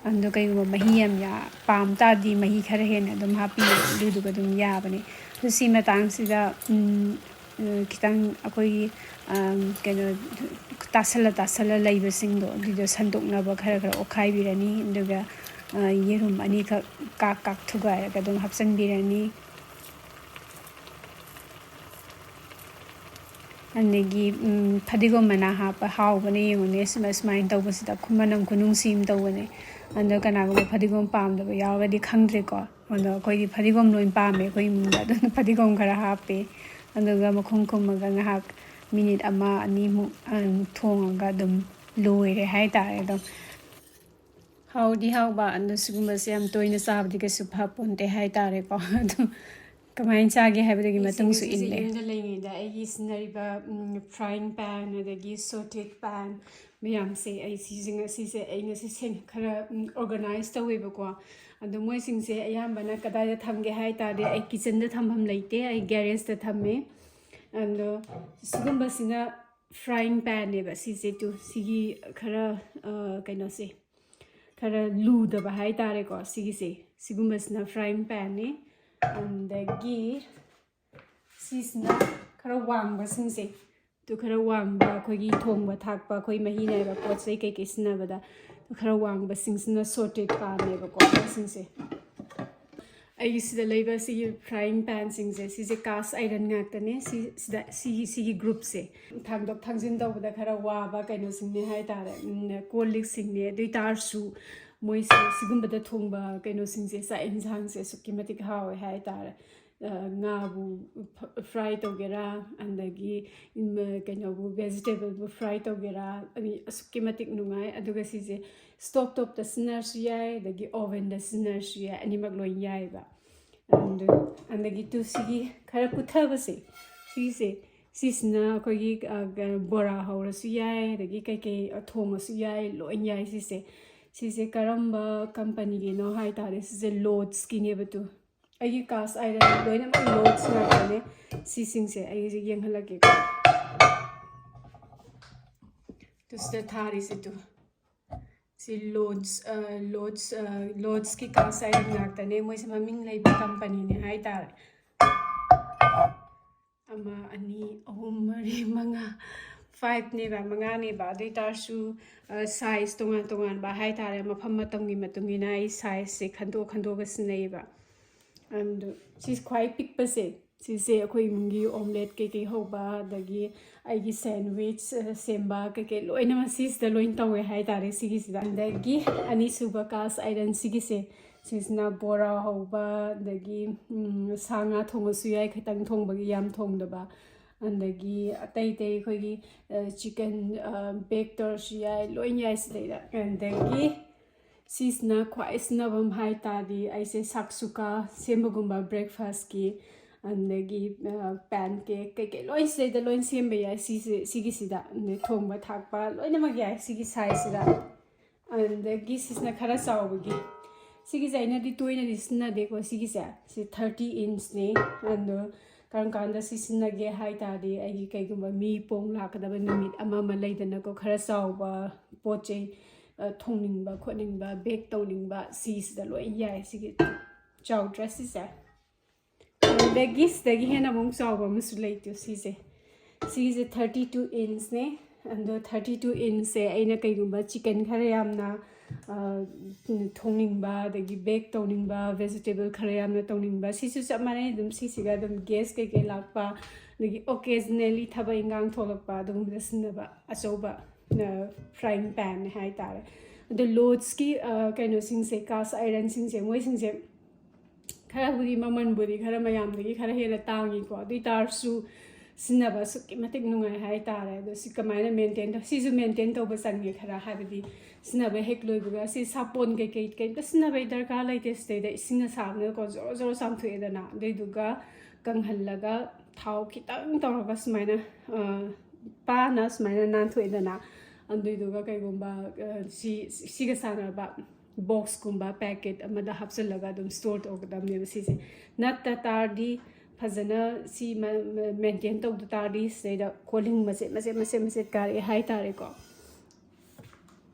ꯑꯗꯣ ꯀꯩꯒꯨꯝꯕ ꯃꯍꯤ ꯌꯥꯝ ꯌꯥ-, ꯄꯥꯝ ꯇꯥꯔꯗꯤ ꯃꯍꯤ ꯈꯔ ꯍꯦꯟꯅ ꯑꯗꯨꯝ ꯍꯥꯞꯄꯤꯌꯣ, ꯑꯗꯨꯗꯨꯒ ꯑꯗꯨꯝ ꯌꯥꯕꯅꯦ꯫ ꯑꯗꯣ ꯁꯤ ꯃꯇꯥꯡꯁꯤꯗ, ꯎꯝ, ꯈꯤꯇꯪ ꯑꯩꯈꯣꯏꯒꯤ, ꯑꯝ, ꯀꯩꯅꯣ, ꯇꯥꯁꯜꯂ ꯇꯥꯁꯜꯂ ꯂꯩꯕꯁꯤꯡꯗꯣ, ꯑꯗꯨꯗꯣ ꯁꯟꯗꯣꯛꯅꯕ ꯈꯔ ꯈꯔ ꯑꯣꯠꯈꯥꯏꯕꯤꯔꯅꯤ꯫ ꯑꯗꯨꯒ, ꯑ, ꯌꯦꯔꯨꯝ ꯑꯅꯤꯈꯛ ꯀꯥꯛ ꯀꯥꯛ ꯊꯨꯒꯥꯏꯔꯒ ꯑꯗꯨꯝ ꯍꯥꯞꯆꯤꯟꯕꯤꯔꯅꯤ꯫ ꯑꯗꯒꯤ, ꯎꯝ, ꯐꯗꯤꯒꯣꯝ ꯃꯅꯥ ꯍꯥꯞꯄ ꯍꯥꯎꯕꯅꯦ, ꯌꯦꯡꯉꯨꯅꯦ꯫ ꯁꯨꯃꯥꯏ-, ꯁꯨꯃꯥꯏꯅ ꯇꯧꯕꯁꯤꯗ ꯈꯨꯃꯅꯝ ꯈꯨꯅꯨꯡꯁꯤ ꯑꯃ ꯇꯧꯕꯅꯦ꯫ ꯑꯗꯣ ꯀꯅꯥꯒꯨꯝꯕ ꯐꯗꯤꯒꯣꯝ ꯄꯥꯝꯗꯕ ꯌꯥꯎꯔꯒꯗꯤ ꯈꯪꯗ꯭ꯔꯦꯀꯣ꯫ ꯑꯗꯣ ꯑꯩꯈꯣꯏꯗꯤ ꯐꯗꯤꯒꯣꯝ ꯂꯣꯏ ꯄꯥꯝꯃꯦ ꯑꯩꯈꯣꯏ ꯏꯃꯨꯡꯗ, ꯑꯗꯨꯅ ꯐꯗꯤꯒꯣꯝ ꯈꯔ ꯍꯥꯞꯄꯦ꯫ ꯑꯗꯨꯒ ꯃꯈꯨꯝ ꯈꯨꯝꯃꯒ ꯉꯥꯏꯍꯥꯛ minute ꯑꯃ ꯑꯅꯤꯃꯨꯛ, ꯑ, ꯊꯣꯡꯉꯒ ꯑꯗꯨꯝ ꯂꯣꯏꯔꯦ ꯍꯥꯏꯇꯥꯔꯦ ꯑꯗꯨꯝ꯫ ꯍꯥꯎꯗꯤ ꯍꯥꯎꯕ, ꯑꯗꯣ ꯁꯤꯒꯨꯝꯕꯁꯦ ꯌꯥꯝ ꯇꯣꯏꯅ ꯆꯥꯕꯗꯤ ꯀꯩꯁꯨ ꯐꯄꯣꯟꯇꯦ ꯍꯥꯏꯇꯥꯔꯦꯀꯣ꯫ ꯑꯗꯣ ꯀꯃꯥꯏꯅ ꯆꯥꯒꯦ ꯍꯥꯏꯕꯗꯒꯤ ꯃꯇꯨꯡꯁꯨ ꯏꯜꯂꯦ꯫ ꯌꯨꯝꯗ ꯂꯩꯉꯩꯗ ꯑꯩꯒꯤ ꯁꯤꯖꯤꯟꯅꯔꯤꯕ frying pan, ꯑꯗꯒꯤ sauté pan ꯃꯌꯥꯝꯁꯦ, ꯑꯩ ꯁꯤꯁꯤꯡ ꯑꯁꯤꯁꯦ ꯑꯩ ꯉꯁꯤ ꯈꯔ organize ꯇꯧꯋꯦꯕꯀꯣ꯫ ꯑꯗꯣ ꯃꯣꯏꯁꯤꯡꯁꯦ ꯑꯌꯥꯝꯕꯅ ꯀꯗꯥꯏꯗ ꯊꯝꯒꯦ ꯍꯥꯏ ꯇꯥꯔꯗꯤ, ꯑꯩ kitchenꯗ ꯊꯝꯐꯝ ꯂꯩꯇꯦ, ꯑꯩ garageꯇ ꯊꯝꯃꯦ꯫ ꯑꯗꯣ ꯁꯤꯒꯨꯝꯕꯁꯤꯅ frying panꯅꯦꯕ ꯁꯤꯁꯦ꯫ ꯇꯨ, ꯁꯤꯒꯤ ꯈꯔ ꯀꯩꯅꯣꯁꯦ, ꯈꯔ ꯂꯨꯗꯕ ꯍꯥꯏ ꯇꯥꯔꯦꯀꯣ꯫ ꯁꯤꯒꯤꯁꯦ, ꯁꯤꯒꯨꯝꯕꯁꯤꯅ frying panꯅꯤ꯫ ꯑꯗꯒꯤ ꯁꯤꯁꯤꯅ ꯈꯔ ꯋꯥꯡꯕꯁꯤꯡꯁꯦ, ꯑꯗꯨ ꯈꯔ ꯋꯥꯡꯕ, ꯑꯩꯈꯣꯏꯒꯤ ꯊꯣꯡꯕ ꯊꯥꯛꯄ, ꯑꯩꯈꯣꯏ ꯃꯍꯤ ꯅꯥꯏꯕ ꯄꯣꯠ ꯆꯩ ꯀꯩꯀꯩ ꯁꯤꯖꯤꯟꯅꯕꯗ ꯈꯔ ꯋꯥꯡꯕꯁꯤꯡꯁꯤꯅ sauté panꯅꯦꯕꯀꯣ꯫ ꯁꯤꯁꯤꯡꯁꯦ ꯑꯩꯒꯤ ꯁꯤꯗ ꯂꯩꯕ ꯁꯤꯒꯤ frying panꯁꯤꯡꯁꯦ, ꯁꯤꯁꯦ cast iron ꯉꯥꯛꯇꯅꯦ꯫ ꯁꯤ ꯁꯤꯗ ꯁꯤꯒꯤ ꯁꯤꯒꯤ groupꯁꯦ ꯊꯥꯡꯗꯣꯛ ꯊꯥꯡꯖꯤꯟ ꯇꯧꯕꯗ ꯈꯔ ꯋꯥꯕ ꯀꯩꯅꯣꯁꯤꯡꯅꯦ ꯍꯥꯏ ꯇꯥꯔꯦ, ꯀꯣꯜ ꯂꯤꯛꯁꯤꯡꯅꯦ꯫ ꯑꯗꯨ ꯑꯣꯏ ꯇꯥꯔꯁꯨ ꯃꯣꯏꯁꯦ ꯁꯤꯒꯨꯝꯕꯗ ꯊꯣꯡꯕ ꯀꯩꯅꯣꯁꯤꯡꯁꯦ, ꯆꯥꯛ ꯌꯦꯟꯁꯥꯡꯁꯦ ꯑꯁꯨꯛꯀꯤ ꯃꯇꯤꯛ ꯍꯥꯎꯋꯦ ꯍꯥꯏ ꯇꯥꯔꯦ꯫ ꯉꯥꯕꯨ fry ꯇꯧꯒꯦꯔꯥ, ꯑꯗꯒꯤ ꯀꯩꯅꯣꯕꯨ, vegetableꯕꯨ fry ꯇꯧꯒꯦꯔꯥ, ꯑꯁꯨꯛꯀꯤ ꯃꯇꯤꯛ ꯅꯨꯡꯉꯥꯏ꯫ ꯑꯗꯨꯒ ꯁꯤꯁꯦ stove topꯇ ꯁꯤꯖꯤꯟꯅꯔꯁꯨ ꯌꯥꯏ, ꯑꯗꯒꯤ ovenꯗ ꯁꯤꯖꯤꯟꯅꯔꯁꯨ ꯌꯥꯏ, ꯑꯅꯤꯃꯛ ꯂꯣꯏ ꯌꯥꯏꯑꯕ꯫ ꯑꯗꯨ ꯑꯗꯒꯤ ꯇꯨ ꯁꯤꯒꯤ ꯈꯔ ꯀꯨꯊꯕꯁꯦ, ꯁꯤꯁꯦ, ꯁꯤꯁꯤꯅ ꯑꯩꯈꯣꯏꯒꯤ ꯕꯣꯔꯥ ꯍꯧꯔꯁꯨ ꯌꯥꯏ, ꯑꯗꯒꯤ ꯀꯩꯀꯩ ꯊꯣꯡꯉꯁꯨ ꯌꯥꯏ, ꯂꯣꯏ ꯌꯥꯏ ꯁꯤꯁꯦ꯫ ꯁꯤꯁꯦ ꯀꯔꯝꯕ companyꯒꯤꯅꯣ ꯍꯥꯏ ꯇꯥꯔꯗꯤ, ꯁꯤꯁꯦ Lotzꯀꯤꯅꯦꯕ꯫ ꯇꯨ ꯑꯩꯒꯤ cast iron ꯂꯣꯏꯅꯃꯛ Lotz ꯉꯥꯛꯇꯅꯦ꯫ ꯁꯤꯁꯤꯡꯁꯦ ꯑꯩꯁꯦ ꯌꯦꯡꯍꯜꯂꯛꯀꯦꯀꯣ꯫ ꯇꯨ ꯁꯤꯗ ꯊꯥꯔꯤꯁꯦ ꯇꯨ꯫ ꯁꯤ Lotz, Lotz, Lotzꯀꯤ cast iron ꯉꯥꯛꯇꯅꯦ꯫ ꯃꯣꯏꯁꯦ ꯃꯃꯤꯡ ꯂꯩꯕ companyꯅꯦ ꯍꯥꯏ ꯇꯥꯔꯦ꯫ ꯑꯃ, ꯑꯅꯤ, ꯑꯍꯨꯝ, ꯃꯔꯤ, ꯃꯉꯥ, fiveꯅꯦꯕ, ꯃꯉꯥꯅꯦꯕ꯫ ꯑꯗꯨ ꯑꯣꯏ ꯇꯥꯔꯁꯨ size ꯇꯣꯉꯥꯟ ꯇꯣꯉꯥꯟꯕ ꯍꯥꯏ ꯇꯥꯔꯦ, ꯃꯐꯝ ꯃꯇꯝꯒꯤ ꯃꯇꯨꯡ ꯏꯟꯅ ꯑꯩ sizeꯁꯦ ꯈꯟꯗꯣꯛ ꯈꯟꯗꯣꯛꯑꯒ ꯁꯤꯖꯤꯟꯅꯩꯌꯦꯕ꯫ ꯑꯗꯨ ꯁꯤ ꯈ꯭ꯋꯥꯏ ꯄꯤꯛꯄꯁꯦ, ꯁꯤꯁꯦ ꯑꯩꯈꯣꯏ ꯏꯃꯨꯡꯒꯤ omelette ꯀꯩꯀꯩ ꯍꯧꯕ, ꯑꯗꯒꯤ ꯑꯩꯒꯤ sandwich ꯁꯦꯝꯕ ꯀꯩꯀꯩ ꯂꯣꯏꯅꯃꯛ ꯁꯤꯁꯤꯗ ꯂꯣꯏ ꯇꯧꯋꯦ ꯍꯥꯏ ꯇꯥꯔꯦ, ꯁꯤꯒꯤꯁꯤꯗ꯫ ꯑꯗꯒꯤ ꯑꯅꯤꯁꯨꯕ cast iron ꯁꯤꯒꯤꯁꯦ, ꯁꯤꯁꯤꯅ ꯕꯣꯔꯥ ꯍꯧꯕ, ꯑꯗꯒꯤ ꯁꯥ ꯉꯥ ꯊꯣꯡꯉꯁꯨ ꯌꯥꯏ, ꯈꯤꯇꯪ ꯊꯣꯡꯕꯒꯤ, ꯌꯥꯝ ꯊꯣꯡꯗꯕ꯫ ꯑꯗꯒꯤ ꯑꯇꯩ ꯑꯇꯩ ꯑꯩꯈꯣꯏꯒꯤ chicken bake ꯇꯧꯔꯁꯨ ꯌꯥꯏ, ꯂꯣꯏ ꯌꯥꯏ ꯁꯤꯗꯩꯗ꯫ ꯑꯗꯒꯤ ꯁꯤꯁꯤꯅ ꯈ꯭ꯋꯥꯏ ꯁꯤꯖꯤꯟꯅꯐꯝ ꯍꯥꯏ ꯇꯥꯔꯗꯤ ꯑꯩꯁꯦ ꯁꯥꯛꯁꯨꯀꯥ ꯁꯦꯝꯕꯒꯨꯝꯕ, ꯕ꯭ꯔꯦꯛꯐꯥꯁꯀꯤ, ꯑꯗꯒꯤ ꯄꯦꯟ ꯀꯦꯛ ꯀꯩꯀꯩ ꯂꯣꯏ ꯁꯤꯗꯩꯗ ꯂꯣꯏ ꯁꯦꯝꯕ ꯌꯥꯏ꯫ ꯁꯤꯁꯦ, ꯁꯤꯒꯤꯁꯤꯗ ꯑꯗꯩ ꯊꯣꯡꯕ ꯊꯥꯛꯄ ꯂꯣꯏꯅꯃꯛ ꯌꯥꯏ ꯁꯤꯒꯤ ꯁꯥꯏꯖꯁꯤꯗ꯫ ꯑꯗꯒꯤ ꯁꯤꯁꯤꯅ ꯈꯔ ꯆꯥꯎꯕꯒꯤ, ꯁꯤꯒꯤꯁꯦ ꯑꯩꯅꯗꯤ ꯇꯣꯏꯅꯗꯤ ꯁꯤꯖꯤꯟꯅꯗꯦꯀꯣ꯫ ꯁꯤꯒꯤꯁꯦ ꯁꯤ ꯊꯥꯔꯇꯤ ꯏꯟꯁꯅꯦ꯫ ꯑꯗꯣ ꯀꯔꯝ ꯀꯥꯟꯗ ꯁꯤ ꯁꯤꯖꯤꯟꯅꯒꯦ ꯍꯥꯏ ꯇꯥꯔꯗꯤ, ꯑꯩꯒꯤ ꯀꯩꯒꯨꯝꯕ ꯃꯤ ꯄꯣꯡ ꯂꯥꯛꯀꯗꯕ ꯅꯨꯃꯤꯠ ꯑꯃ ꯑꯃ ꯂꯩꯗꯅꯀꯣ, ꯈꯔ ꯆꯥꯎꯕ ꯄꯣꯠ ꯆꯩ, ꯑ, ꯊꯣꯡꯅꯤꯡꯕ ꯈꯣꯠꯅꯤꯡꯕ, ꯕꯦꯛ ꯇꯧꯅꯤꯡꯕ, ꯁꯤꯁꯤꯗ ꯂꯣꯏ ꯌꯥꯏ꯫ ꯁꯤꯒꯤ ꯆꯥꯎꯗ꯭ꯔꯥ ꯁꯤꯁꯦ? ꯑꯗꯒꯤ ꯁꯤꯗꯒꯤ ꯍꯦꯟꯅ ꯑꯃꯨꯛ ꯆꯥꯎꯕ ꯑꯃꯁꯨ ꯂꯩꯇꯦ ꯁꯤꯁꯦ꯫ ꯁꯤꯒꯤꯁꯦ ꯊꯥꯔꯇꯤ ꯇꯨ ꯏꯟꯁꯅꯦ꯫ ꯑꯗꯣ ꯊꯥꯔꯇꯤ ꯇꯨ ꯏꯟꯁꯁꯦ ꯑꯩꯅ ꯀꯩꯒꯨꯝꯕ ꯆꯤꯀꯟ ꯈꯔ ꯌꯥꯝꯅ, ꯑ, ꯊꯣꯡꯅꯤꯡꯕ, ꯑꯗꯒꯤ ꯕꯦꯛ ꯇꯧꯅꯤꯡꯕ, ꯚꯦꯖꯤꯇꯦꯕꯜ ꯈꯔ ꯌꯥꯝꯅ ꯇꯧꯅꯤꯡꯕ, ꯁꯤꯁꯨ ꯆꯞ ꯃꯥꯟꯅꯩ꯫ ꯑꯗꯨꯝ ꯁꯤꯁꯤꯒ ꯑꯗꯨꯝ ꯒꯦꯁ ꯀꯩꯀꯩ ꯂꯥꯛꯄ, ꯑꯗꯒꯤ ꯑꯣꯀꯦꯖꯅꯦꯂꯤ ꯊꯕꯛ ꯏꯟꯈꯥꯡ ꯊꯣꯛꯂꯛꯄ, ꯑꯗꯨꯒꯨꯝꯕꯗ ꯁꯤꯖꯤꯟꯅꯕ ꯑꯆꯧꯕ, ꯑ, ꯐ꯭ꯔꯥꯏꯡ ꯄꯦꯟꯅꯦ ꯍꯥꯏꯇꯥꯔꯦ꯫ ꯑꯗꯣ ꯂꯣꯗꯁꯀꯤ, ꯑ, ꯀꯩꯅꯣꯁꯤꯡꯁꯦ, ꯀꯥꯁ ꯑꯥꯏꯔꯟꯁꯤꯡꯁꯦ, ꯃꯣꯏꯁꯤꯡꯁꯦ ꯈꯔꯕꯨꯗꯤ ꯃꯃꯜꯕꯨꯗꯤ ꯈꯔ ꯃꯌꯥꯝꯗꯒꯤ ꯈꯔ ꯍꯦꯟꯅ ꯇꯥꯡꯉꯤꯀꯣ, ꯑꯗꯨ ꯑꯣꯏ ꯇꯥꯔꯁꯨ ꯁꯤꯖꯤꯟꯅꯕ ꯑꯁꯨꯛꯀꯤ ꯃꯇꯤꯛ ꯅꯨꯡꯉꯥꯏ ꯍꯥꯏꯇꯥꯔꯦ꯫ ꯑꯗꯣ ꯁꯤ ꯀꯃꯥꯏꯅ ꯃꯦꯟꯇꯦꯟ ꯇꯧ-, ꯁꯤꯁꯨ ꯃꯦꯟꯇꯦꯟ ꯇꯧꯕ ꯆꯪꯉꯦ ꯈꯔ, ꯍꯥꯏꯕꯗꯤ ꯁꯤꯖꯤꯟꯅꯕ ꯍꯦꯛ ꯂꯣꯏꯕꯒ ꯁꯤ ꯁꯥꯄꯣꯟ ꯀꯩꯀꯩ ꯀꯩꯝꯇ ꯁꯤꯖꯤꯟꯅꯕꯒꯤ ꯗꯔꯀꯥꯔ ꯂꯩꯇꯦ꯫ ꯁꯤꯗꯩꯗ ꯏꯁꯤꯡ ꯑꯁꯥꯕꯅꯀꯣ ꯖꯣꯔꯣ ꯖꯣꯔꯣ ꯆꯥꯝꯊꯣꯛꯑꯦꯗꯅ, ꯑꯗꯨꯏꯗꯨꯒ ꯀꯪꯍꯜꯂꯒ ꯊꯥꯎ ꯈꯤꯇꯪ ꯇꯧꯔꯒ ꯁꯨꯃꯥꯏꯅ, ꯑ, ꯄꯥꯅ ꯁꯨꯃꯥꯏꯅ ꯅꯥꯟꯊꯣꯛꯑꯦꯗꯅ, ꯑꯗꯨꯏꯗꯨꯒ ꯀꯩꯒꯨꯝꯕ, ꯑ, ꯁꯤ, ꯁꯤꯒ ꯆꯥꯟꯅꯕ ꯕꯣꯛꯁꯀꯨꯝꯕ ꯄꯦꯀꯦꯠ ꯑꯃꯗ ꯍꯥꯞꯆꯤꯜꯂꯒ ꯑꯗꯨꯝ ꯁ꯭ꯇꯣꯔ ꯇꯧꯒꯗꯕꯅꯦꯕ ꯁꯤꯁꯦ꯫ ꯅꯠꯇ ꯇꯥꯔꯗꯤ, ꯐꯖꯅ ꯁꯤ ꯃꯦꯟꯇꯦꯟ ꯇꯧꯗ ꯇꯥꯔꯗꯤ, ꯁꯤꯗꯩꯗ ꯀꯣꯂꯤꯡ ꯃꯆꯦꯠ ꯃꯆꯦꯠ ꯃꯆꯦꯠ ꯃꯆꯦꯠ ꯀꯥꯔꯛꯑꯦ ꯍꯥꯏꯇꯥꯔꯦꯀꯣ꯫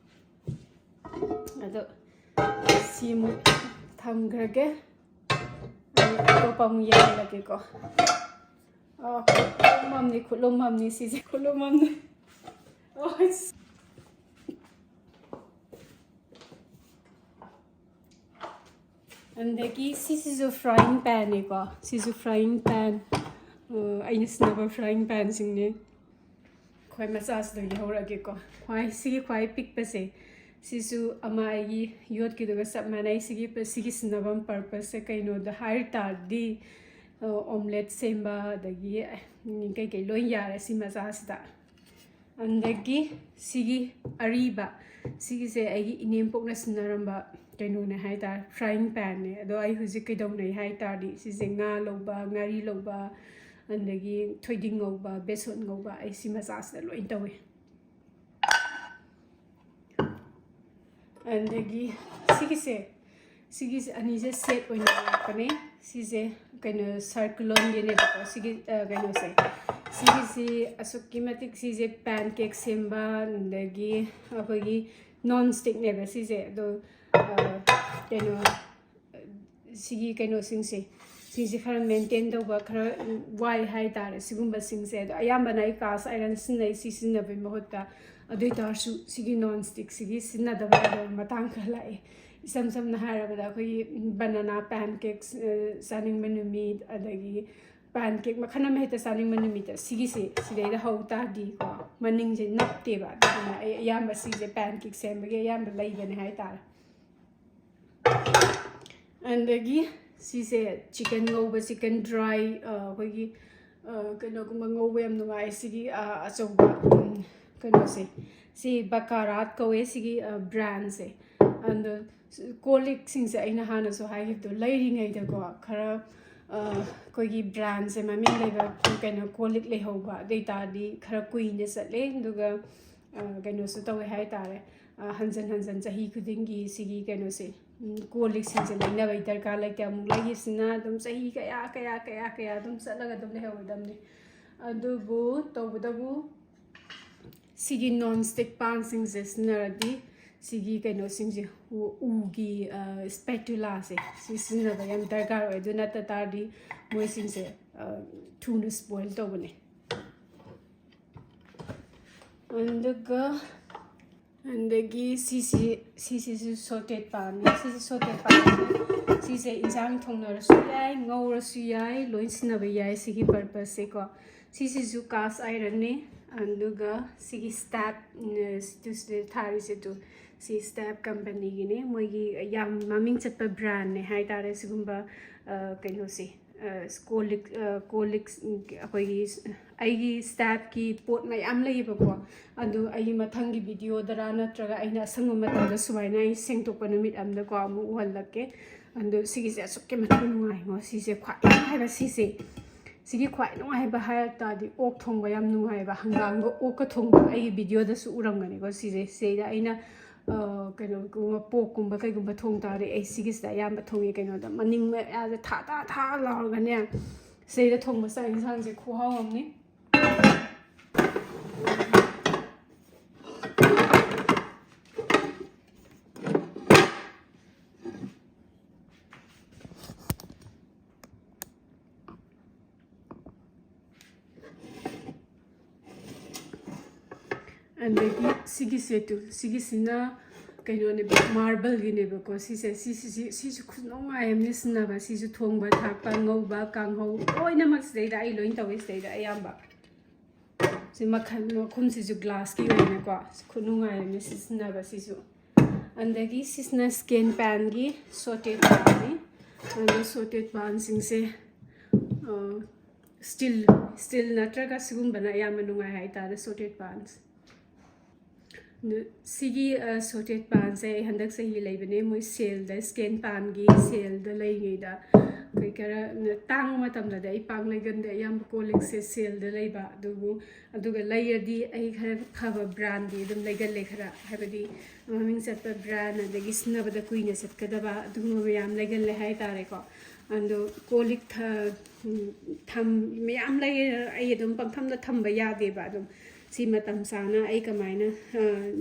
ꯑꯗꯣ ꯁꯤ ꯑꯃꯨꯛ ꯊꯝꯈ꯭ꯔꯒꯦ꯫ ꯑꯩ ꯑꯇꯣꯞꯄ ꯑꯃꯨꯛ ꯌꯦꯡꯍꯜꯂꯒꯦꯀꯣ꯫ ꯑꯣ, ꯈꯨꯠꯂꯨꯝ ꯑꯃꯅꯤ, ꯈꯨꯠꯂꯨꯝ ꯑꯃꯅꯤ ꯁꯤꯁꯦ, ꯈꯨꯠꯂꯨꯝ ꯑꯃꯅꯤ꯫ ꯑꯣ, ꯑꯗꯒꯤ ꯁꯤꯁꯤꯁꯨ ꯐ꯭ꯔꯥꯏꯡ ꯄꯦꯟꯅꯦꯀꯣ꯫ ꯁꯤꯁꯨ ꯐ꯭ꯔꯥꯏꯡ ꯄꯦꯟ, ꯑ, ꯑꯩꯅ ꯁꯤꯖꯤꯟꯅꯕ ꯐ꯭ꯔꯥꯏꯡ ꯄꯦꯟꯁꯤꯡꯅꯦ꯫ ꯈ꯭ꯋꯥꯏ ꯃꯆꯥꯁꯤꯗꯒꯤ ꯍꯧꯔꯛꯑꯒꯦꯀꯣ꯫ ꯈ꯭ꯋꯥꯏ, ꯁꯤꯒꯤ ꯈ꯭ꯋꯥꯏ ꯄꯤꯛꯄꯁꯦ, ꯁꯤꯁꯨ ꯑꯃ ꯑꯩꯒꯤ ꯌꯣꯠꯀꯤꯗꯨꯒ ꯆꯞ ꯃꯥꯟꯅꯩ꯫ ꯁꯤꯒꯤ, ꯁꯤꯒꯤ ꯁꯤꯖꯤꯟꯅꯐꯝ ꯄꯔꯄꯁꯁꯦ ꯀꯩꯅꯣꯗ ꯍꯥꯏ ꯇꯥꯔꯗꯤ, ꯑ, ꯑꯣꯝꯂꯦꯠ ꯁꯦꯝꯕ, ꯑꯗꯒꯤ, ꯎꯝ, ꯀꯩꯀꯩ ꯂꯣꯏ ꯌꯥꯔꯦ ꯁꯤ ꯃꯆꯥꯁꯤꯗ꯫ ꯑꯗꯒꯤ ꯁꯤꯒꯤ ꯑꯔꯤꯕ, ꯁꯤꯒꯤꯁꯦ ꯑꯩꯒꯤ ꯏꯅꯦꯝꯄꯣꯛꯅ ꯁꯤꯟꯅꯔꯝꯕ ꯀꯩꯅꯣꯅꯦ ꯍꯥꯏꯇꯥꯔꯦ, frying panꯅꯦ꯫ ꯑꯗꯣ ꯑꯩ ꯍꯧꯖꯤꯛ ꯀꯩꯗꯧꯅꯩ ꯍꯥꯏ ꯇꯥꯔꯗꯤ, ꯁꯤꯁꯦ ꯉꯥ ꯂꯧꯕ, ꯉꯥꯔꯤ ꯂꯧꯕ, ꯑꯗꯒꯤ ꯊꯣꯏꯗꯤꯡ ꯉꯧꯕ, ꯕꯦꯁꯣꯟ ꯉꯧꯕ, ꯑꯩ ꯁꯤ ꯃꯆꯥꯁꯤꯗ ꯂꯣꯏ ꯇꯧꯋꯦ꯫ ꯑꯗꯒꯤ ꯁꯤꯒꯤꯁꯦ, ꯁꯤꯒꯤꯁꯦ ꯑꯅꯤꯁꯦ set ꯑꯣꯏꯅ ꯂꯥꯛꯄꯅꯦ꯫ ꯁꯤꯁꯦ ꯀꯩꯅꯣ circularꯒꯤꯅꯦꯕꯀꯣ꯫ ꯁꯤꯒꯤ ꯑ, ꯀꯩꯅꯣꯁꯦ, ꯁꯤꯒꯤꯁꯤ ꯑꯁꯨꯛꯀꯤ ꯃꯇꯤꯛ, ꯁꯤꯁꯦ pancake ꯁꯦꯝꯕ, ꯑꯗꯒꯤ ꯑꯩꯈꯣꯏꯒꯤ non stickꯅꯦꯕ ꯁꯤꯁꯦ꯫ ꯑꯗꯣ ꯑ, ꯀꯩꯅꯣ, ꯁꯤꯒꯤ ꯀꯩꯅꯣꯁꯤꯡꯁꯦ, ꯁꯤꯁꯦ ꯈꯔ maintain ꯇꯧꯕ ꯈꯔ ꯋꯥꯏ ꯍꯥꯏꯇꯥꯔꯦ꯫ ꯁꯤꯒꯨꯝꯕꯁꯤꯡꯁꯦ ꯑꯗꯣ ꯑꯌꯥꯝꯕꯅ ꯑꯩ cast iron ꯁꯤꯖꯤꯟꯅꯩ, ꯁꯤ ꯁꯤꯖꯤꯟꯅꯕꯒꯤ ꯃꯍꯨꯠꯇ꯫ ꯑꯗꯨ ꯑꯣꯏ ꯇꯥꯔꯁꯨ ꯁꯤꯒꯤ non stickꯁꯤꯒꯤ ꯁꯤꯖꯤꯟꯅꯗꯕ ꯌꯥꯗꯕ ꯃꯇꯥꯡ ꯈꯔ ꯂꯥꯛꯑꯦ꯫ ꯏꯁꯝ ꯁꯝꯅ ꯍꯥꯏꯔꯕꯗ ꯑꯩꯈꯣꯏꯒꯤ banana pancakes, ꯑ, ꯆꯥꯅꯤꯡꯕ ꯅꯨꯃꯤꯠ, ꯑꯗꯒꯤ pancake ꯃꯈꯜ ꯑꯃ ꯍꯦꯛꯇ ꯆꯥꯅꯤꯡꯕ ꯅꯨꯃꯤꯠꯇ ꯁꯤꯒꯤꯁꯦ ꯁꯤꯗꯩꯗ ꯍꯧ ꯇꯥꯔꯗꯤꯀꯣ, ꯃꯅꯤꯡꯁꯦ ꯅꯞꯇꯦꯕ꯫ ꯑꯗꯨꯗꯨꯅ ꯑꯩ ꯑꯌꯥꯝꯕ ꯁꯤꯁꯦ pancake ꯁꯦꯝꯕꯒꯤ ꯑꯌꯥꯝꯕ ꯂꯩꯕꯅꯦ ꯍꯥꯏꯇꯥꯔꯦ꯫ ꯑꯗꯒꯤ ꯁꯤꯁꯦ chicken ꯉꯧꯕ, chicken dry, ꯑ, ꯑꯩꯈꯣꯏꯒꯤ, ꯑ, ꯀꯩꯅꯣꯒꯨꯝꯕ ꯉꯧꯕ ꯌꯥꯝ ꯅꯨꯡꯉꯥꯏ꯫ ꯁꯤꯒꯤ, ꯑ, ꯑꯆꯧꯕ, ꯎꯝ, ꯀꯩꯅꯣꯁꯦ, ꯁꯤ Baccarat ꯀꯧꯋꯦ, ꯁꯤꯒꯤ, ꯑ, brandꯁꯦ꯫ ꯑꯗꯣ ꯀꯣꯜ ꯂꯤꯛꯁꯤꯡꯁꯦ ꯑꯩꯅ ꯍꯥꯟꯅꯁꯨ ꯍꯥꯏꯈꯤꯕꯗꯣ, ꯂꯩꯔꯤꯉꯩꯗꯀꯣ ꯈꯔ, ꯑ, ꯑꯩꯈꯣꯏꯒꯤ brandꯁꯦ ꯃꯃꯤꯡ ꯂꯩꯕ ꯀꯩꯅꯣ ꯀꯣꯜ ꯂꯤꯛ ꯂꯩꯍꯧꯕ, ꯑꯗꯨ ꯑꯣꯏ ꯇꯥꯔꯗꯤ ꯈꯔ ꯀꯨꯏꯅ ꯆꯠꯂꯦ꯫ ꯑꯗꯨꯒ, ꯑ, ꯀꯩꯅꯣꯁꯨ ꯇꯧꯋꯦ ꯍꯥꯏꯇꯥꯔꯦ꯫ ꯑ, ꯍꯟꯖꯟ ꯍꯟꯖꯟ ꯆꯍꯤ ꯈꯨꯗꯤꯡꯒꯤ ꯁꯤꯒꯤ ꯀꯩꯅꯣꯁꯦ, ꯎꯝ, ꯀꯣꯜ ꯂꯤꯛꯁꯤꯡꯁꯦ ꯂꯩꯅꯕꯒꯤ ꯗꯔꯀꯥꯔ ꯂꯩꯇꯦ꯫ ꯑꯃꯨꯛ ꯂꯩꯈꯤꯕꯁꯤꯅ ꯑꯗꯨꯝ ꯆꯍꯤ ꯀꯌꯥ, ꯀꯌꯥ, ꯀꯌꯥ, ꯀꯌꯥ ꯑꯗꯨꯝ ꯆꯠꯂꯒ ꯑꯗꯨꯝ ꯂꯩꯍꯧꯔꯗꯕꯅꯤ꯫ ꯑꯗꯨꯕꯨ ꯇꯧꯕꯇꯕꯨ ꯁꯤꯒꯤ non stick panꯁꯤꯡꯁꯦ ꯁꯤꯖꯤꯟꯅꯔꯗꯤ ꯁꯤꯒꯤ ꯀꯩꯅꯣꯁꯤꯡꯁꯦ, ꯎ-, ꯎꯒꯤ, ꯑ, spatulaꯁꯦ ꯁꯤ ꯁꯤꯖꯤꯟꯅꯕ ꯌꯥꯝ ꯗꯔꯀꯥꯔ ꯑꯣꯏ꯫ ꯑꯗꯨ ꯅꯠꯇ ꯇꯥꯔꯗꯤ ꯃꯣꯏꯁꯤꯡꯁꯦ, ꯑ, ꯊꯨꯅ spoil ꯇꯧꯕꯅꯦ꯫ ꯑꯗꯨꯒ, ꯑꯗꯒꯤ ꯁꯤꯁꯤ, ꯁꯤꯁꯤꯁꯨ sautéed panꯅꯤ꯫ ꯁꯤꯁꯤ sautéed panꯅꯤ꯫ ꯁꯤꯁꯦ ꯏꯟꯁꯥꯡ ꯊꯣꯡꯅꯔꯁꯨ ꯌꯥꯏ, ꯉꯧꯔꯁꯨ ꯌꯥꯏ, ꯂꯣꯏ ꯁꯤꯖꯤꯟꯅꯕ ꯌꯥꯏ ꯁꯤꯒꯤ purposeꯁꯦꯀꯣ꯫ ꯁꯤꯁꯤꯁꯨ cast ironꯅꯤ꯫ ꯑꯗꯨꯒ ꯁꯤꯒꯤ Stab, ꯎꯝ, ꯁꯤꯗ ꯊꯥꯔꯤꯁꯦ ꯇꯨ, ꯁꯤ Stab companyꯒꯤꯅꯤ꯫ ꯃꯣꯏꯒꯤ ꯌꯥꯝ ꯃꯃꯤꯡ ꯆꯠꯄ brandꯅꯦ ꯍꯥꯏꯇꯥꯔꯦ ꯁꯤꯒꯨꯝꯕ, ꯑ, ꯀꯩꯅꯣꯁꯦ, ꯀꯣꯜ ꯂꯤꯛ ꯀꯣꯜ ꯂꯤꯛ ꯑꯩꯈꯣꯏꯒꯤ ꯑꯩꯒꯤ ꯁ꯭ꯇꯥꯐꯀꯤ ꯄꯣꯠ ꯃꯌꯥꯝ ꯂꯩꯌꯦꯕꯀꯣ꯫ ꯑꯗꯨ ꯑꯩ ꯃꯊꯪꯒꯤ ꯚꯤꯗꯤꯑꯣꯗꯔꯥ ꯅꯠꯇ꯭ꯔꯒ ꯑꯩꯅ ꯑꯁꯪꯕ ꯃꯇꯝꯗ ꯁꯨꯃꯥꯏꯅ ꯑꯩ ꯁꯦꯡꯗꯣꯛꯄ ꯅꯨꯃꯤꯠ ꯑꯝꯗꯀꯣ ꯑꯃꯨꯛ ꯎꯍꯜꯂꯛꯀꯦ꯫ ꯑꯗꯨ ꯁꯤꯒꯤꯁꯦ ꯑꯁꯨꯛꯀꯤ ꯃꯇꯤꯛ ꯅꯨꯡꯉꯥꯏꯉꯣ꯫ ꯁꯤꯁꯦ ꯈ꯭ꯋꯥꯏ ꯅꯨꯡꯉꯥꯏꯕ ꯁꯤꯁꯦ ꯁꯤꯒꯤ ꯈ꯭ꯋꯥꯏ ꯅꯨꯡꯉꯥꯏꯕ ꯍꯥꯏꯔ ꯇꯥꯔꯗꯤ ꯑꯣꯛ ꯊꯣꯡꯕ ꯌꯥꯝ ꯅꯨꯡꯉꯥꯏꯕ, ꯍꯪꯒꯥꯝꯒ ꯑꯣꯛꯀ ꯊꯣꯡꯕ ꯑꯩꯒꯤ ꯚꯤꯗꯤꯑꯣꯗꯁꯨ ꯎꯔꯝꯒꯅꯤꯀꯣ꯫ ꯁꯤꯁꯦ ꯁꯤꯗꯩꯗ ꯑꯩꯅ ꯀꯩꯅꯣꯒꯨꯝꯕ ꯄꯣꯛꯀꯨꯝꯕ ꯀꯩꯒꯨꯝꯕ ꯊꯣꯡ ꯇꯥꯔꯗꯤ ꯑꯩ ꯁꯤꯒꯤꯁꯤꯗ ꯑꯌꯥꯝꯕ ꯊꯣꯡꯉꯦ꯫ ꯀꯩꯅꯣꯗ ꯃꯅꯤꯡ ꯃꯌꯥꯁꯦ ꯊꯥ ꯊꯥ ꯊꯥ ꯂꯥꯎꯔꯒꯅꯦ ꯁꯤꯗꯩꯗ ꯊꯣꯡꯕ ꯆꯥꯛ ꯌꯦꯟꯁꯥꯡꯁꯦ ꯈꯨꯍꯥꯎ ꯑꯃꯅꯤ꯫ ꯑꯗꯒꯤ ꯁꯤꯒꯤꯁꯦ ꯇꯨ ꯁꯤꯒꯤꯁꯤꯅ ꯀꯩꯅꯣꯅꯦꯕ, ꯃꯥꯔꯕꯜꯒꯤꯅꯦꯕꯀꯣ꯫ ꯁꯤꯁꯦ ꯁꯤꯁꯤꯁꯤ ꯁꯤꯁꯨ ꯈꯨꯅꯨꯡꯉꯥꯏ ꯑꯃꯅꯤ ꯁꯤꯖꯤꯟꯅꯕ꯫ ꯁꯤꯁꯨ ꯊꯣꯡꯕ ꯊꯥꯛꯄ ꯉꯧꯕ ꯀꯥꯡꯍꯧ ꯂꯣꯏꯅꯃꯛ ꯁꯤꯗꯩꯗ ꯑꯩ ꯂꯣꯏ ꯇꯧꯋꯤ ꯁꯤꯗꯩꯗ ꯑꯌꯥꯝꯕ꯫ ꯁꯤ ꯃꯈꯜ ꯃꯈꯨꯝꯁꯤꯁꯨ ꯒ꯭ꯂꯥꯁꯀꯤ ꯑꯣꯏꯅꯀꯣ꯫ ꯈꯨꯅꯨꯡꯉꯥꯏ ꯑꯃꯅꯤ ꯁꯤꯖꯤꯟꯅꯕ ꯁꯤꯁꯨ꯫ ꯑꯗꯒꯤ ꯁꯤꯁꯤꯅ ꯁ꯭ꯀꯦꯟ ꯄꯦꯟꯒꯤ ꯁꯣꯇꯦꯠ ꯄꯥꯟꯅꯤ꯫ ꯑꯗꯣ ꯁꯣꯇꯦꯠ ꯄꯥꯟꯁꯤꯡꯁꯦ ꯁ꯭ꯇꯤꯜ ꯁ꯭ꯇꯤꯜ ꯅꯠꯇ꯭ꯔꯒ ꯁꯤꯒꯨꯝꯕꯅ ꯑꯌꯥꯝꯕ ꯅꯨꯡꯉꯥꯏ ꯍꯥꯏꯇꯥꯔꯦ ꯁꯣꯇꯦꯠ ꯄꯥꯟꯁꯦ꯫ ꯑꯗꯨ ꯁꯤꯒꯤ ꯁꯣꯇꯦꯠ ꯄꯥꯟꯁꯦ ꯑꯩ ꯍꯟꯗꯛ ꯆꯍꯤ ꯂꯩꯕꯅꯦ꯫ ꯃꯣꯏ ꯁꯦꯜꯗ, ꯁ꯭ꯀꯦꯟ ꯄꯥꯟꯒꯤ ꯁꯦꯜꯗ ꯂꯩꯔꯤꯉꯩꯗ ꯑꯩꯈꯣꯏ ꯈꯔ ꯇꯥꯡꯕ ꯃꯇꯝꯗꯗꯤ ꯑꯩ ꯄꯥꯛ ꯂꯩꯒꯟꯗꯦ꯫ ꯑꯌꯥꯝꯕ ꯀꯣꯜ ꯂꯤꯛꯁꯦ ꯁꯦꯜꯗ ꯂꯩꯕ꯫ ꯑꯗꯨꯕꯨ ꯑꯗꯨꯒ ꯂꯩꯔꯗꯤ ꯑꯩ ꯈꯔ ꯐꯕ ꯕ꯭ꯔꯥꯟꯗꯤ ꯑꯗꯨꯝ ꯂꯩꯒꯜꯂꯦ꯫ ꯈꯔ ꯍꯥꯏꯕꯗꯤ ꯃꯃꯤꯡ ꯆꯠꯄ ꯕ꯭ꯔꯥꯟ, ꯑꯗꯒꯤ ꯁꯤꯖꯤꯟꯅꯕꯗ ꯀꯨꯏꯅ ꯆꯠꯀꯗꯕ ꯑꯗꯨꯒꯨꯝꯕ ꯃꯌꯥꯝ ꯂꯩꯒꯜꯂꯦ ꯍꯥꯏꯇꯥꯔꯦꯀꯣ꯫ ꯑꯗꯣ ꯀꯣꯜ ꯂꯤꯛ ꯊ- ꯎꯝ, ꯊꯝ ꯃꯌꯥꯝ ꯂꯩ꯫ ꯑꯩ ꯑꯗꯨꯝ ꯄꯪꯊꯝꯗ ꯊꯝꯕ ꯌꯥꯗꯦꯕ꯫ ꯑꯗꯨꯝ ꯁꯤ ꯃꯇꯝ ꯆꯥꯅ ꯑꯩ ꯀꯃꯥꯏꯅ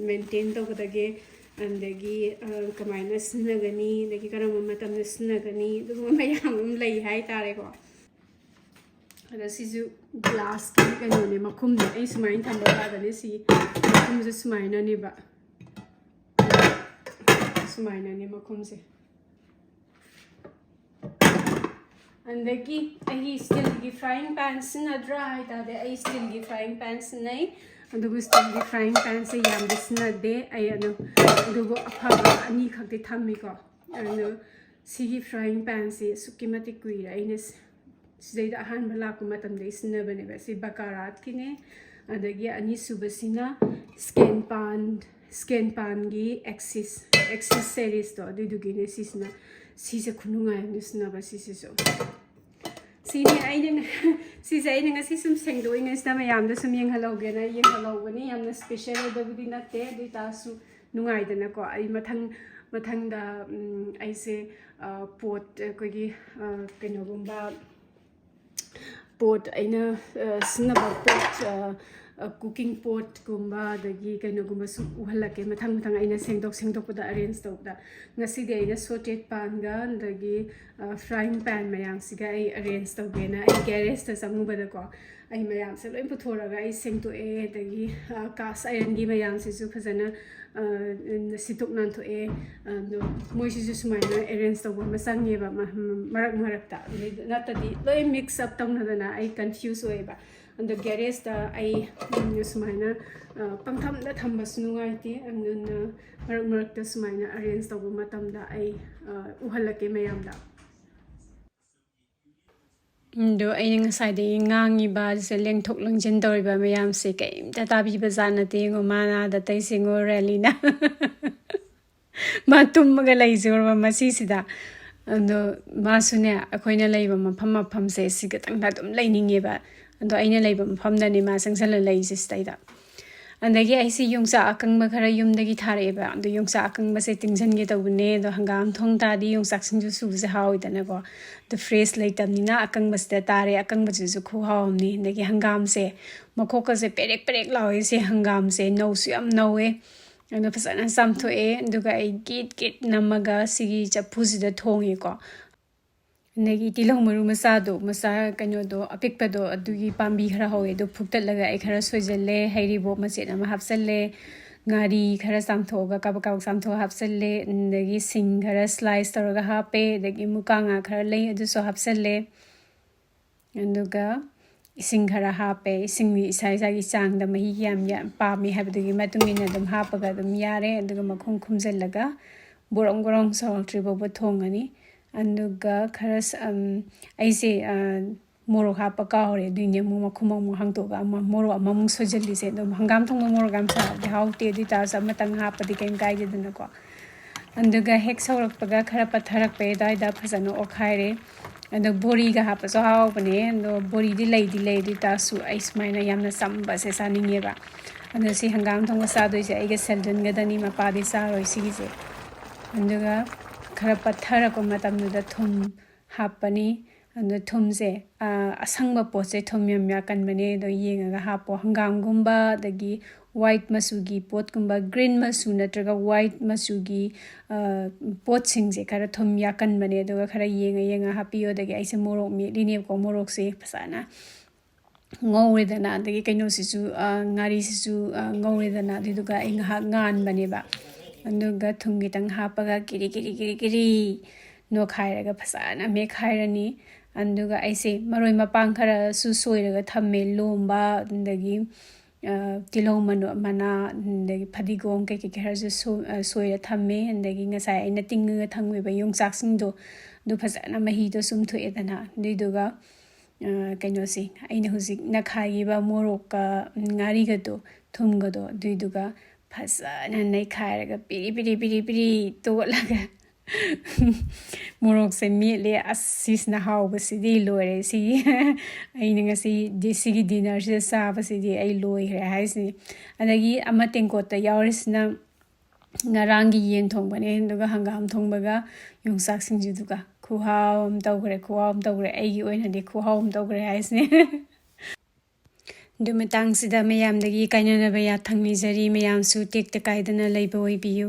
ꯃꯦꯟꯇꯦꯟ ꯇꯧꯒꯗꯒꯦ, ꯑꯗꯒꯤ ꯀꯃꯥꯏꯅ ꯁꯤꯖꯤꯟꯅꯒꯅꯤ, ꯑꯗꯒꯤ ꯀꯔꯝꯕ ꯃꯇꯝꯗ ꯁꯤꯖꯤꯟꯅꯒꯅꯤ, ꯑꯗꯨꯒꯨꯝꯕ ꯃꯌꯥꯝ ꯑꯃ ꯂꯩ ꯍꯥꯏꯇꯥꯔꯦꯀꯣ꯫ ꯑꯗ ꯁꯤꯁꯨ ꯒ꯭ꯂꯥꯁꯀꯤ ꯀꯩꯅꯣꯅꯦ, ꯃꯈꯨꯝꯅꯦ꯫ ꯑꯩ ꯁꯨꯃꯥꯏꯅ ꯊꯝꯕ ꯌꯥꯒꯅꯤ꯫ ꯁꯤ ꯃꯈꯨꯝꯁꯦ ꯁꯨꯃꯥꯏꯅꯅꯦꯕ, ꯁꯨꯃꯥꯏꯅꯅꯦ ꯃꯈꯨꯝꯁꯦ꯫ ꯑꯗꯒꯤ ꯑꯩꯒꯤ ꯁ꯭ꯇꯤꯜꯒꯤ ꯐ꯭ꯔꯥꯏꯡ ꯄꯦꯟ ꯁꯤꯖꯤꯟꯅꯗ꯭ꯔꯥ ꯍꯥꯏꯇꯥꯔꯗꯤ, ꯑꯩ ꯁ꯭ꯇꯤꯜꯒꯤ ꯐ꯭ꯔꯥꯏꯡ ꯄꯦꯟ ꯁꯤꯖꯤꯟꯅꯩ꯫ ꯑꯗꯨꯕꯨ ꯁ꯭ꯇꯤꯜꯒꯤ ꯐ꯭ꯔꯥꯏꯡ ꯄꯦꯟꯁꯦ ꯌꯥꯝꯗꯤ ꯁꯤꯖꯤꯟꯅꯗꯦ ꯑꯩ꯫ ꯑꯗꯨ ꯑꯗꯨꯕꯨ ꯑꯐꯕ ꯑꯅꯤꯈꯛꯇꯤ ꯊꯝꯃꯤꯀꯣ꯫ ꯑꯗꯨ ꯁꯤꯒꯤ frying panꯁꯤ ꯑꯁꯨꯛꯀꯤ ꯃꯇꯤꯛ ꯀꯨꯏꯔꯦ ꯑꯩꯅ ꯁ-, ꯁꯤꯗꯩꯗ ꯑꯍꯥꯟꯕ ꯂꯥꯛꯄ ꯃꯇꯝꯗꯒꯤ ꯁꯤꯖꯤꯟꯅꯕꯅꯦꯕ꯫ ꯁꯤ ꯕꯀꯥꯔꯥꯠꯀꯤꯅꯦ꯫ ꯑꯗꯒꯤ ꯑꯅꯤꯁꯨꯕꯁꯤꯅ ꯁ꯭ꯀꯦꯟ ꯄꯥꯟ, ꯁ꯭ꯀꯦꯟ ꯄꯥꯟꯒꯤ ꯑꯦꯛꯁꯤꯁ, ꯑꯦꯛꯁꯤꯁ ꯁꯦꯔꯤꯁꯇꯣ, ꯑꯗꯨꯏꯗꯨꯒꯤꯅꯦ꯫ ꯁꯤꯁꯤꯅ, ꯁꯤꯁꯦ ꯈꯨꯅꯨꯡꯉꯥꯏ ꯑꯃ ꯁꯤꯖꯤꯟꯅꯕ꯫ ꯁꯤꯁꯤꯁꯨ ꯁꯤꯅꯤ ꯑꯩꯅ ꯉ-, ꯁꯤꯁꯦ ꯑꯩꯅ ꯉꯁꯤ ꯁꯨꯝ ꯁꯦꯡꯗꯣꯛꯏꯉꯩꯁꯤꯗ ꯃꯌꯥꯝꯗ ꯁꯨꯝ ꯌꯦꯡꯍꯜꯍꯧꯒꯦꯅ ꯌꯦꯡꯍꯜꯍꯧꯕꯅꯤ꯫ ꯌꯥꯝꯅ ꯁ꯭ꯄꯦꯁꯦꯜ ꯑꯣꯏꯕꯕꯨꯗꯤ ꯅꯠꯇꯦ, ꯑꯗꯨ ꯑꯣꯏꯇꯥꯔꯁꯨ ꯅꯨꯡꯉꯥꯏꯗꯅꯀꯣ꯫ ꯑꯩ ꯃꯊꯪ, ꯃꯊꯪꯗ, ꯎꯝ, ꯑꯩꯁꯦ, ꯑ, ꯄꯣꯠ, ꯑꯩꯈꯣꯏꯒꯤ, ꯑ, ꯀꯩꯅꯣꯒꯨꯝꯕ, ꯄꯣꯠ ꯑꯩꯅ, ꯑ, ꯁꯤꯖꯤꯟꯅꯕ ꯄꯣꯠ, ꯑ, ꯑ, cooking potꯀꯨꯝꯕ ꯑꯗꯒꯤ ꯀꯩꯅꯣꯒꯨꯝꯕꯁꯨ ꯎꯍꯜꯂꯛꯀꯦ꯫ ꯃꯊꯪ ꯃꯊꯪ ꯑꯩꯅ ꯁꯦꯡꯗꯣꯛ ꯁꯦꯡꯗꯣꯛꯄꯗ, ꯑꯔꯦꯟꯖ ꯇꯧꯕꯗ꯫ ꯉꯁꯤꯗꯤ ꯑꯩꯅ sautéed panꯒ ꯑꯗꯒꯤ, ꯑ, frying pan ꯃꯌꯥꯝꯁꯤꯒ ꯑꯩ ꯑꯔꯦꯟꯖ ꯇꯧꯒꯦꯅ ꯑꯩ ꯒꯦꯔꯦꯖꯇ ꯆꯪꯉꯨꯕꯗꯀꯣ, ꯑꯩ ꯃꯌꯥꯝꯁꯦ ꯂꯣꯏ ꯄꯨꯊꯣꯔꯒ ꯑꯩ ꯁꯦꯡꯗꯣꯛꯑꯦ꯫ ꯑꯗꯒꯤ, ꯑ, cast ironꯒꯤ ꯃꯌꯥꯝꯁꯤꯁꯨ ꯐꯖꯅ, ꯑ, ꯁꯤꯠꯇꯣꯛ ꯅꯥꯟꯊꯣꯛꯑꯦ꯫ ꯑꯗꯣ ꯃꯣꯏꯁꯤꯁꯨ ꯁꯨꯃꯥꯏꯅ ꯑꯦꯔꯦꯟꯖ ꯇꯧꯕ ꯑꯃ ꯆꯪꯉꯦꯕ ꯃ-, ꯃꯔꯛ ꯃꯔꯛꯇ꯫ ꯑꯗꯩ ꯅꯠꯇꯗꯤ ꯂꯣꯏ mix up ꯇꯧꯅꯗꯅ ꯑꯩ confuse ꯑꯣꯏꯌꯦꯕ꯫ ꯑꯗꯣ ꯒꯦꯔꯦꯖꯇ ꯑꯩ, ꯎꯝ, ꯁꯨꯃꯥꯏꯅ, ꯑ, ꯄꯪꯊꯝꯗ ꯊꯝꯕꯁꯨ ꯅꯨꯡꯉꯥꯏꯇꯦ꯫ ꯑꯗꯨꯅ ꯃꯔꯛ ꯃꯔꯛꯇ ꯁꯨꯃꯥꯏꯅ ꯑꯔꯦꯟꯖ ꯇꯧꯕ ꯃꯇꯝꯗ ꯑꯩ, ꯑ, ꯎꯍꯜꯂꯛꯀꯦ ꯃꯌꯥꯝꯗ꯫ ꯑꯗꯣ ꯑꯩꯅ ꯉꯁꯥꯏꯗꯒꯤ ꯉꯥꯡꯉꯤꯕ ꯁꯦ, ꯂꯦꯡꯊꯣꯛ ꯂꯦꯡꯁꯤꯟ ꯇꯧꯔꯤꯕ ꯃꯌꯥꯝꯁꯦ ꯀꯔꯤꯝꯇ ꯇꯥꯕꯤꯕ ꯖꯥꯠ ꯅꯠꯇꯦ꯫ ꯌꯦꯡꯉꯣ, ꯃꯥꯅ ꯑꯥꯗ ꯇꯩꯁꯦ, ꯌꯦꯡꯉꯣ, ꯔꯦꯂꯤꯅ꯫ ꯃꯥ ꯇꯨꯝꯃꯒ ꯂꯩꯖꯔꯕ ꯃꯁꯤꯁꯤꯗ꯫ ꯑꯗꯣ ꯃꯥꯁꯨꯅꯦ, ꯑꯩꯈꯣꯏꯅ ꯂꯩꯕ ꯃꯐꯝ ꯃꯐꯝꯁꯦ ꯁꯤ ꯈꯛꯇꯪꯗ ꯑꯗꯨꯝ ꯂꯩꯅꯤꯡꯉꯦꯕ꯫ ꯑꯗꯣ ꯑꯩꯅ ꯂꯩꯕ ꯃꯐꯝꯗꯅꯦ ꯃꯥ ꯆꯪꯁꯜꯂ ꯂꯩꯔꯤꯁꯦ ꯁꯤꯗꯩꯗ꯫ ꯑꯗꯒꯤ ꯑꯩꯁꯦ ꯌꯣꯡꯆꯥꯛ ꯑꯀꯪꯕ ꯈꯔ ꯌꯨꯝꯗꯒꯤ ꯊꯥꯔꯛꯑꯦꯕ꯫ ꯑꯗꯣ ꯌꯣꯡꯆꯥꯛ ꯑꯀꯪꯕꯁꯦ ꯇꯤꯡꯁꯟꯒꯦ ꯇꯧꯕꯅꯦ꯫ ꯑꯗꯣ ꯍꯪꯒꯥꯝ ꯊꯣꯡ ꯇꯥꯔꯗꯤ ꯌꯣꯡꯆꯥꯛ ꯁꯤꯡꯖꯨ ꯁꯨꯕꯁꯦ ꯍꯥꯎꯋꯤꯗꯅꯀꯣ꯫ ꯑꯗꯣ fresh ꯂꯩꯇꯕꯅꯤꯅ ꯑꯀꯪꯕꯁꯤꯗ ꯇꯥꯔꯦ꯫ ꯑꯀꯪꯕꯁꯤꯁꯨ ꯈꯨꯍꯥꯎ ꯑꯃꯅꯤ꯫ ꯑꯗꯒꯤ ꯍꯪꯒꯥꯝꯁꯦ ꯃꯈꯣꯛꯀꯁꯦ ꯄꯦꯔꯦꯛ ꯄꯦꯔꯦꯛ ꯂꯥꯎꯋꯦ꯫ ꯁꯦ ꯍꯪꯒꯥꯝꯁꯦ ꯅꯧꯁꯨ ꯌꯥꯝ ꯅꯧꯋꯦ꯫ ꯑꯗꯣ ꯐꯖꯅ ꯆꯥꯝꯊꯣꯛꯑꯦ꯫ ꯑꯗꯨꯒ ꯑꯩ ꯒꯤꯠ ꯒꯤꯠ ꯅꯝꯃꯒ ꯁꯤꯒꯤ ꯆꯐꯨꯁꯤꯗ ꯊꯣꯡꯉꯦꯀꯣ꯫ ꯑꯗꯒꯤ ꯇꯤꯜꯍꯧ ꯃꯔꯨ ꯃꯆꯥꯗꯣ, ꯃꯆꯥ ꯀꯩꯅꯣꯗꯣ, ꯑꯄꯤꯛꯄꯗꯣ, ꯑꯗꯨꯒꯤ ꯄꯥꯝꯕꯤ ꯈꯔ ꯍꯧꯋꯦ꯫ ꯑꯗꯨ ꯐꯨꯛꯇꯠꯂꯒ ꯑꯩ ꯈꯔ ꯁꯣꯏꯖꯜꯂꯦ꯫ ꯍꯩꯔꯤꯕꯣꯞ ꯃꯆꯦꯠ ꯑꯃ ꯍꯥꯞꯆꯜꯂꯦ꯫ ꯉꯥꯔꯤ ꯈꯔ ꯆꯥꯝꯊꯣꯛꯑꯒ, ꯀꯥꯕꯛ ꯀꯥꯕꯛ ꯆꯥꯝꯊꯣꯛꯑ ꯍꯥꯞꯆꯜꯂꯦ꯫ ꯑꯗꯒꯤ ꯁꯤꯡ ꯈꯔ slice ꯇꯧꯔꯒ ꯍꯥꯞꯄꯦ꯫ ꯑꯗꯒꯤ ꯃꯨꯀꯥ ꯉꯥ ꯈꯔ ꯂꯩ, ꯑꯗꯨꯁꯨ ꯍꯥꯞꯆꯜꯂꯦ꯫ ꯑꯗꯨꯒ ꯏꯁꯤꯡ ꯈꯔ ꯍꯥꯞꯄꯦ꯫ ꯏꯁꯤꯡꯗꯤ ꯏꯁꯥ ꯏꯁꯥꯒꯤ ꯆꯥꯡꯗ, ꯃꯍꯤ ꯀꯌꯥꯝ ꯌꯥꯝ ꯄꯥꯝꯃꯤ ꯍꯥꯏꯕꯗꯨꯒꯤ ꯃꯇꯨꯡ ꯏꯟꯅ ꯑꯗꯨꯝ ꯍꯥꯞꯄꯒ ꯑꯗꯨꯝ ꯌꯥꯔꯦ꯫ ꯑꯗꯨꯒ ꯃꯈꯨꯝ ꯈꯨꯝꯖꯤꯜꯂꯒ ꯒꯣꯔꯣꯡ ꯒꯣꯔꯣꯡ ꯁꯧꯔꯛꯇ꯭ꯔꯤ ꯐꯥꯎꯕ ꯊꯣꯡꯉꯅꯤ꯫ ꯑꯗꯨꯒ ꯈꯔ ꯁ-, ꯑꯝ, ꯑꯩꯁꯦ, ꯑ, ꯃꯣꯔꯣꯛ ꯍꯥꯞꯄ ꯀꯥꯎꯔꯦ꯫ ꯑꯗꯨꯏꯅꯦ ꯑꯃꯨꯛ ꯃꯈꯨꯝ ꯑꯃꯨꯛ ꯍꯥꯡꯇꯣꯛꯑꯒ ꯑꯃ ꯃꯣꯔꯣꯛ ꯑꯃꯃꯨꯛ ꯁꯣꯏꯖꯜꯂꯤꯁꯦ꯫ ꯑꯗꯨꯝ ꯍꯪꯒꯥꯝ ꯊꯣꯡꯕ ꯃꯣꯔꯣꯛ ꯌꯥꯝ ꯁꯥꯕꯗꯤ ꯍꯥꯎꯇꯦ꯫ ꯑꯗꯨ ꯑꯣꯏ ꯇꯥꯔꯁꯨ ꯑꯃꯇꯪ ꯍꯥꯞꯄꯗꯤ ꯀꯩꯝ ꯀꯥꯏꯗꯦꯗꯅꯀꯣ꯫ ꯑꯗꯨꯒ ꯍꯦꯛ ꯁꯧꯔꯛꯄꯒ ꯈꯔ ꯄꯠꯊꯔꯛꯄꯩ ꯑꯗꯨꯋꯥꯏꯗ ꯐꯖꯅ ꯑꯣꯠꯈꯥꯏꯔꯦ꯫ ꯑꯗꯣ ꯕꯣꯔꯤꯒ ꯍꯥꯞꯄꯁꯨ ꯍꯥꯎꯕꯅꯦ꯫ ꯑꯗꯣ ꯕꯣꯔꯤꯗꯤ ꯂꯩꯗꯤ ꯂꯩ, ꯑꯗꯨ ꯑꯣꯏ ꯇꯥꯔꯁꯨ ꯑꯩ ꯁꯨꯃꯥꯏꯅ ꯌꯥꯝꯅ ꯆꯝꯕꯁꯦ ꯆꯥꯅꯤꯡꯉꯦꯕ꯫ ꯑꯗꯣ ꯁꯤ ꯍꯪꯒꯥꯝ ꯊꯣꯡꯕ ꯆꯥꯗꯣꯏꯁꯦ ꯑꯩꯒ ꯁꯦꯜꯗꯟꯒꯗꯅꯤ, ꯃꯄꯥꯗꯤ ꯆꯥꯔꯣꯏ ꯁꯤꯒꯤꯁꯦ꯫ ꯑꯗꯨꯒ ꯈꯔ ꯄꯠꯊꯔꯛꯄ ꯃꯇꯝꯗꯨꯗ ꯊꯨꯝ ꯍꯥꯞꯄꯅꯤ꯫ ꯑꯗꯣ ꯊꯨꯝꯁꯦ, ꯑ, ꯑꯁꯪꯕ ꯄꯣꯠꯁꯦ ꯊꯨꯝ ꯌꯥꯝ ꯌꯥꯛꯀꯟꯕꯅꯦ꯫ ꯑꯗꯣ ꯌꯦꯡꯉꯒ ꯍꯥꯞꯄꯣ꯫ ꯍꯪꯒꯥꯝꯒꯨꯝꯕ, ꯑꯗꯒꯤ white ꯃꯆꯨꯒꯤ ꯄꯣꯠꯀꯨꯝꯕ, green ꯃꯆꯨ ꯅꯠꯇ꯭ꯔꯒ white ꯃꯆꯨꯒꯤ, ꯑ, ꯄꯣꯠꯁꯤꯡꯁꯦ ꯈꯔ ꯊꯨꯝ ꯌꯥꯛꯀꯟꯕꯅꯦ꯫ ꯑꯗꯨꯒ ꯈꯔ ꯌꯦꯡꯉ ꯌꯦꯡꯉ ꯍꯥꯞꯄꯤꯌꯣ꯫ ꯑꯗꯒꯤ ꯑꯩꯁꯦ ꯃꯣꯔꯣꯛ ꯃꯦꯠꯂꯤꯅꯦꯕꯀꯣ꯫ ꯃꯣꯔꯣꯛꯁꯦ ꯐꯖꯅ ꯉꯧꯔꯦꯗꯅ, ꯑꯗꯒꯤ ꯀꯩꯅꯣꯁꯤꯁꯨ, ꯑ, ꯉꯥꯔꯤꯁꯤꯁꯨ, ꯑ, ꯉꯧꯔꯦꯗꯅ, ꯑꯗꯨꯗꯨꯒ ꯑꯩ ꯉꯥꯏꯍꯥꯛ ꯉꯥꯟꯕꯅꯦꯕ꯫ ꯑꯗꯨꯒ ꯊꯨꯝ ꯈꯤꯇꯪ ꯍꯥꯞꯄꯒ ꯀꯤꯔꯤ ꯀꯤꯔꯤ ꯀꯤꯔꯤ ꯀꯤꯔꯤ ꯅꯣꯏꯈꯥꯏꯔꯒ ꯐꯖꯅ ꯃꯦꯠꯈꯥꯏꯔꯅꯤ꯫ ꯑꯗꯨꯒ ꯑꯩꯁꯦ ꯃꯔꯣꯏ ꯃꯄꯥꯡ ꯈꯔꯁꯨ ꯁꯣꯏꯔꯒ ꯊꯝꯃꯦ, ꯂꯣꯝꯕ, ꯑꯗꯒꯤ, ꯑ, ꯇꯤꯜꯍꯧ ꯃꯅꯨ-, ꯃꯅꯥ, ꯑꯗꯒꯤ ꯐꯗꯤꯒꯣꯝ ꯀꯩꯀꯩ ꯈꯔꯁꯨ ꯁꯣ-, ꯑ, ꯁꯣꯏꯔ ꯊꯝꯃꯦ꯫ ꯑꯗꯒꯤ ꯉꯁꯥꯏ ꯑꯩꯅ ꯇꯤꯡꯉꯒ ꯊꯝꯈꯤꯕ ꯌꯣꯡꯆꯥꯛꯁꯤꯡꯗꯣ, ꯑꯗꯨ ꯐꯖꯅ ꯃꯍꯤꯗꯣ ꯆꯨꯝꯊꯣꯛꯑꯦꯗꯅ, ꯑꯗꯨꯏꯗꯨꯒ, ꯑ, ꯀꯩꯅꯣꯁꯦ, ꯑꯩꯅ ꯍꯧꯖꯤꯛ ꯅꯈꯥꯏꯈꯤꯕ ꯃꯣꯔꯣꯛꯀ, ꯎꯝ, ꯉꯥꯔꯤꯒꯗꯣ, ꯊꯨꯝꯒꯗꯣ, ꯑꯗꯨꯏꯗꯨꯒ ꯐꯖꯅ ꯅꯩꯈꯥꯏꯔꯒ ꯄꯤꯔꯤ ꯄꯤꯔꯤ ꯄꯤꯔꯤ ꯄꯤꯔꯤ ꯇꯣꯠꯂꯒ ꯃꯣꯔꯣꯛꯁꯦ ꯃꯦꯠꯂꯦ꯫ ꯑꯁ, ꯁꯤꯁꯤꯅ ꯍꯥꯎꯕꯁꯤꯗꯤ ꯂꯣꯏꯔꯦ꯫ ꯁꯤꯒꯤ ꯑꯩꯅ ꯉꯁꯤ ꯗꯤ-, ꯁꯤꯒꯤ dinnerꯁꯤꯗ ꯆꯥꯕꯁꯤꯗꯤ ꯑꯩ ꯂꯣꯏꯈ꯭ꯔꯦ ꯍꯥꯏꯁꯤꯅꯤ꯫ ꯑꯗꯒꯤ ꯑꯃ ꯇꯦꯡꯀꯣꯠꯇ ꯌꯥꯎꯔꯤꯁꯤꯅ ꯉꯔꯥꯡꯒꯤ ꯌꯦꯟ ꯊꯣꯡꯕꯅꯦ, ꯑꯗꯨꯒ ꯍꯪꯒꯥꯝ ꯊꯣꯡꯕꯒ ꯌꯣꯡꯆꯥꯛ ꯁꯤꯡꯖꯨꯗꯨꯒ꯫ ꯈꯨꯍꯥꯎ ꯑꯃ ꯇꯧꯈ꯭ꯔꯦ, ꯈꯨꯍꯥꯎ ꯑꯃ ꯇꯧꯈ꯭ꯔꯦ꯫ ꯑꯩꯒꯤ ꯑꯣꯏꯅꯗꯤ ꯈꯨꯍꯥꯎ ꯑꯃ ꯇꯧꯈ꯭ꯔꯦ ꯍꯥꯏꯁꯤꯅꯦ꯫ ꯑꯗꯨ ꯃꯇꯥꯡꯁꯤꯗ ꯃꯌꯥꯝꯗꯒꯤ ꯀꯥꯏꯅꯅꯕ ꯌꯥꯊꯪ ꯅꯤꯖꯔꯤ꯫ ꯃꯌꯥꯝꯁꯨ ꯇꯦꯛꯇ ꯀꯥꯏꯗꯅ ꯂꯩꯕ ꯑꯣꯏꯕꯤꯌꯨ꯫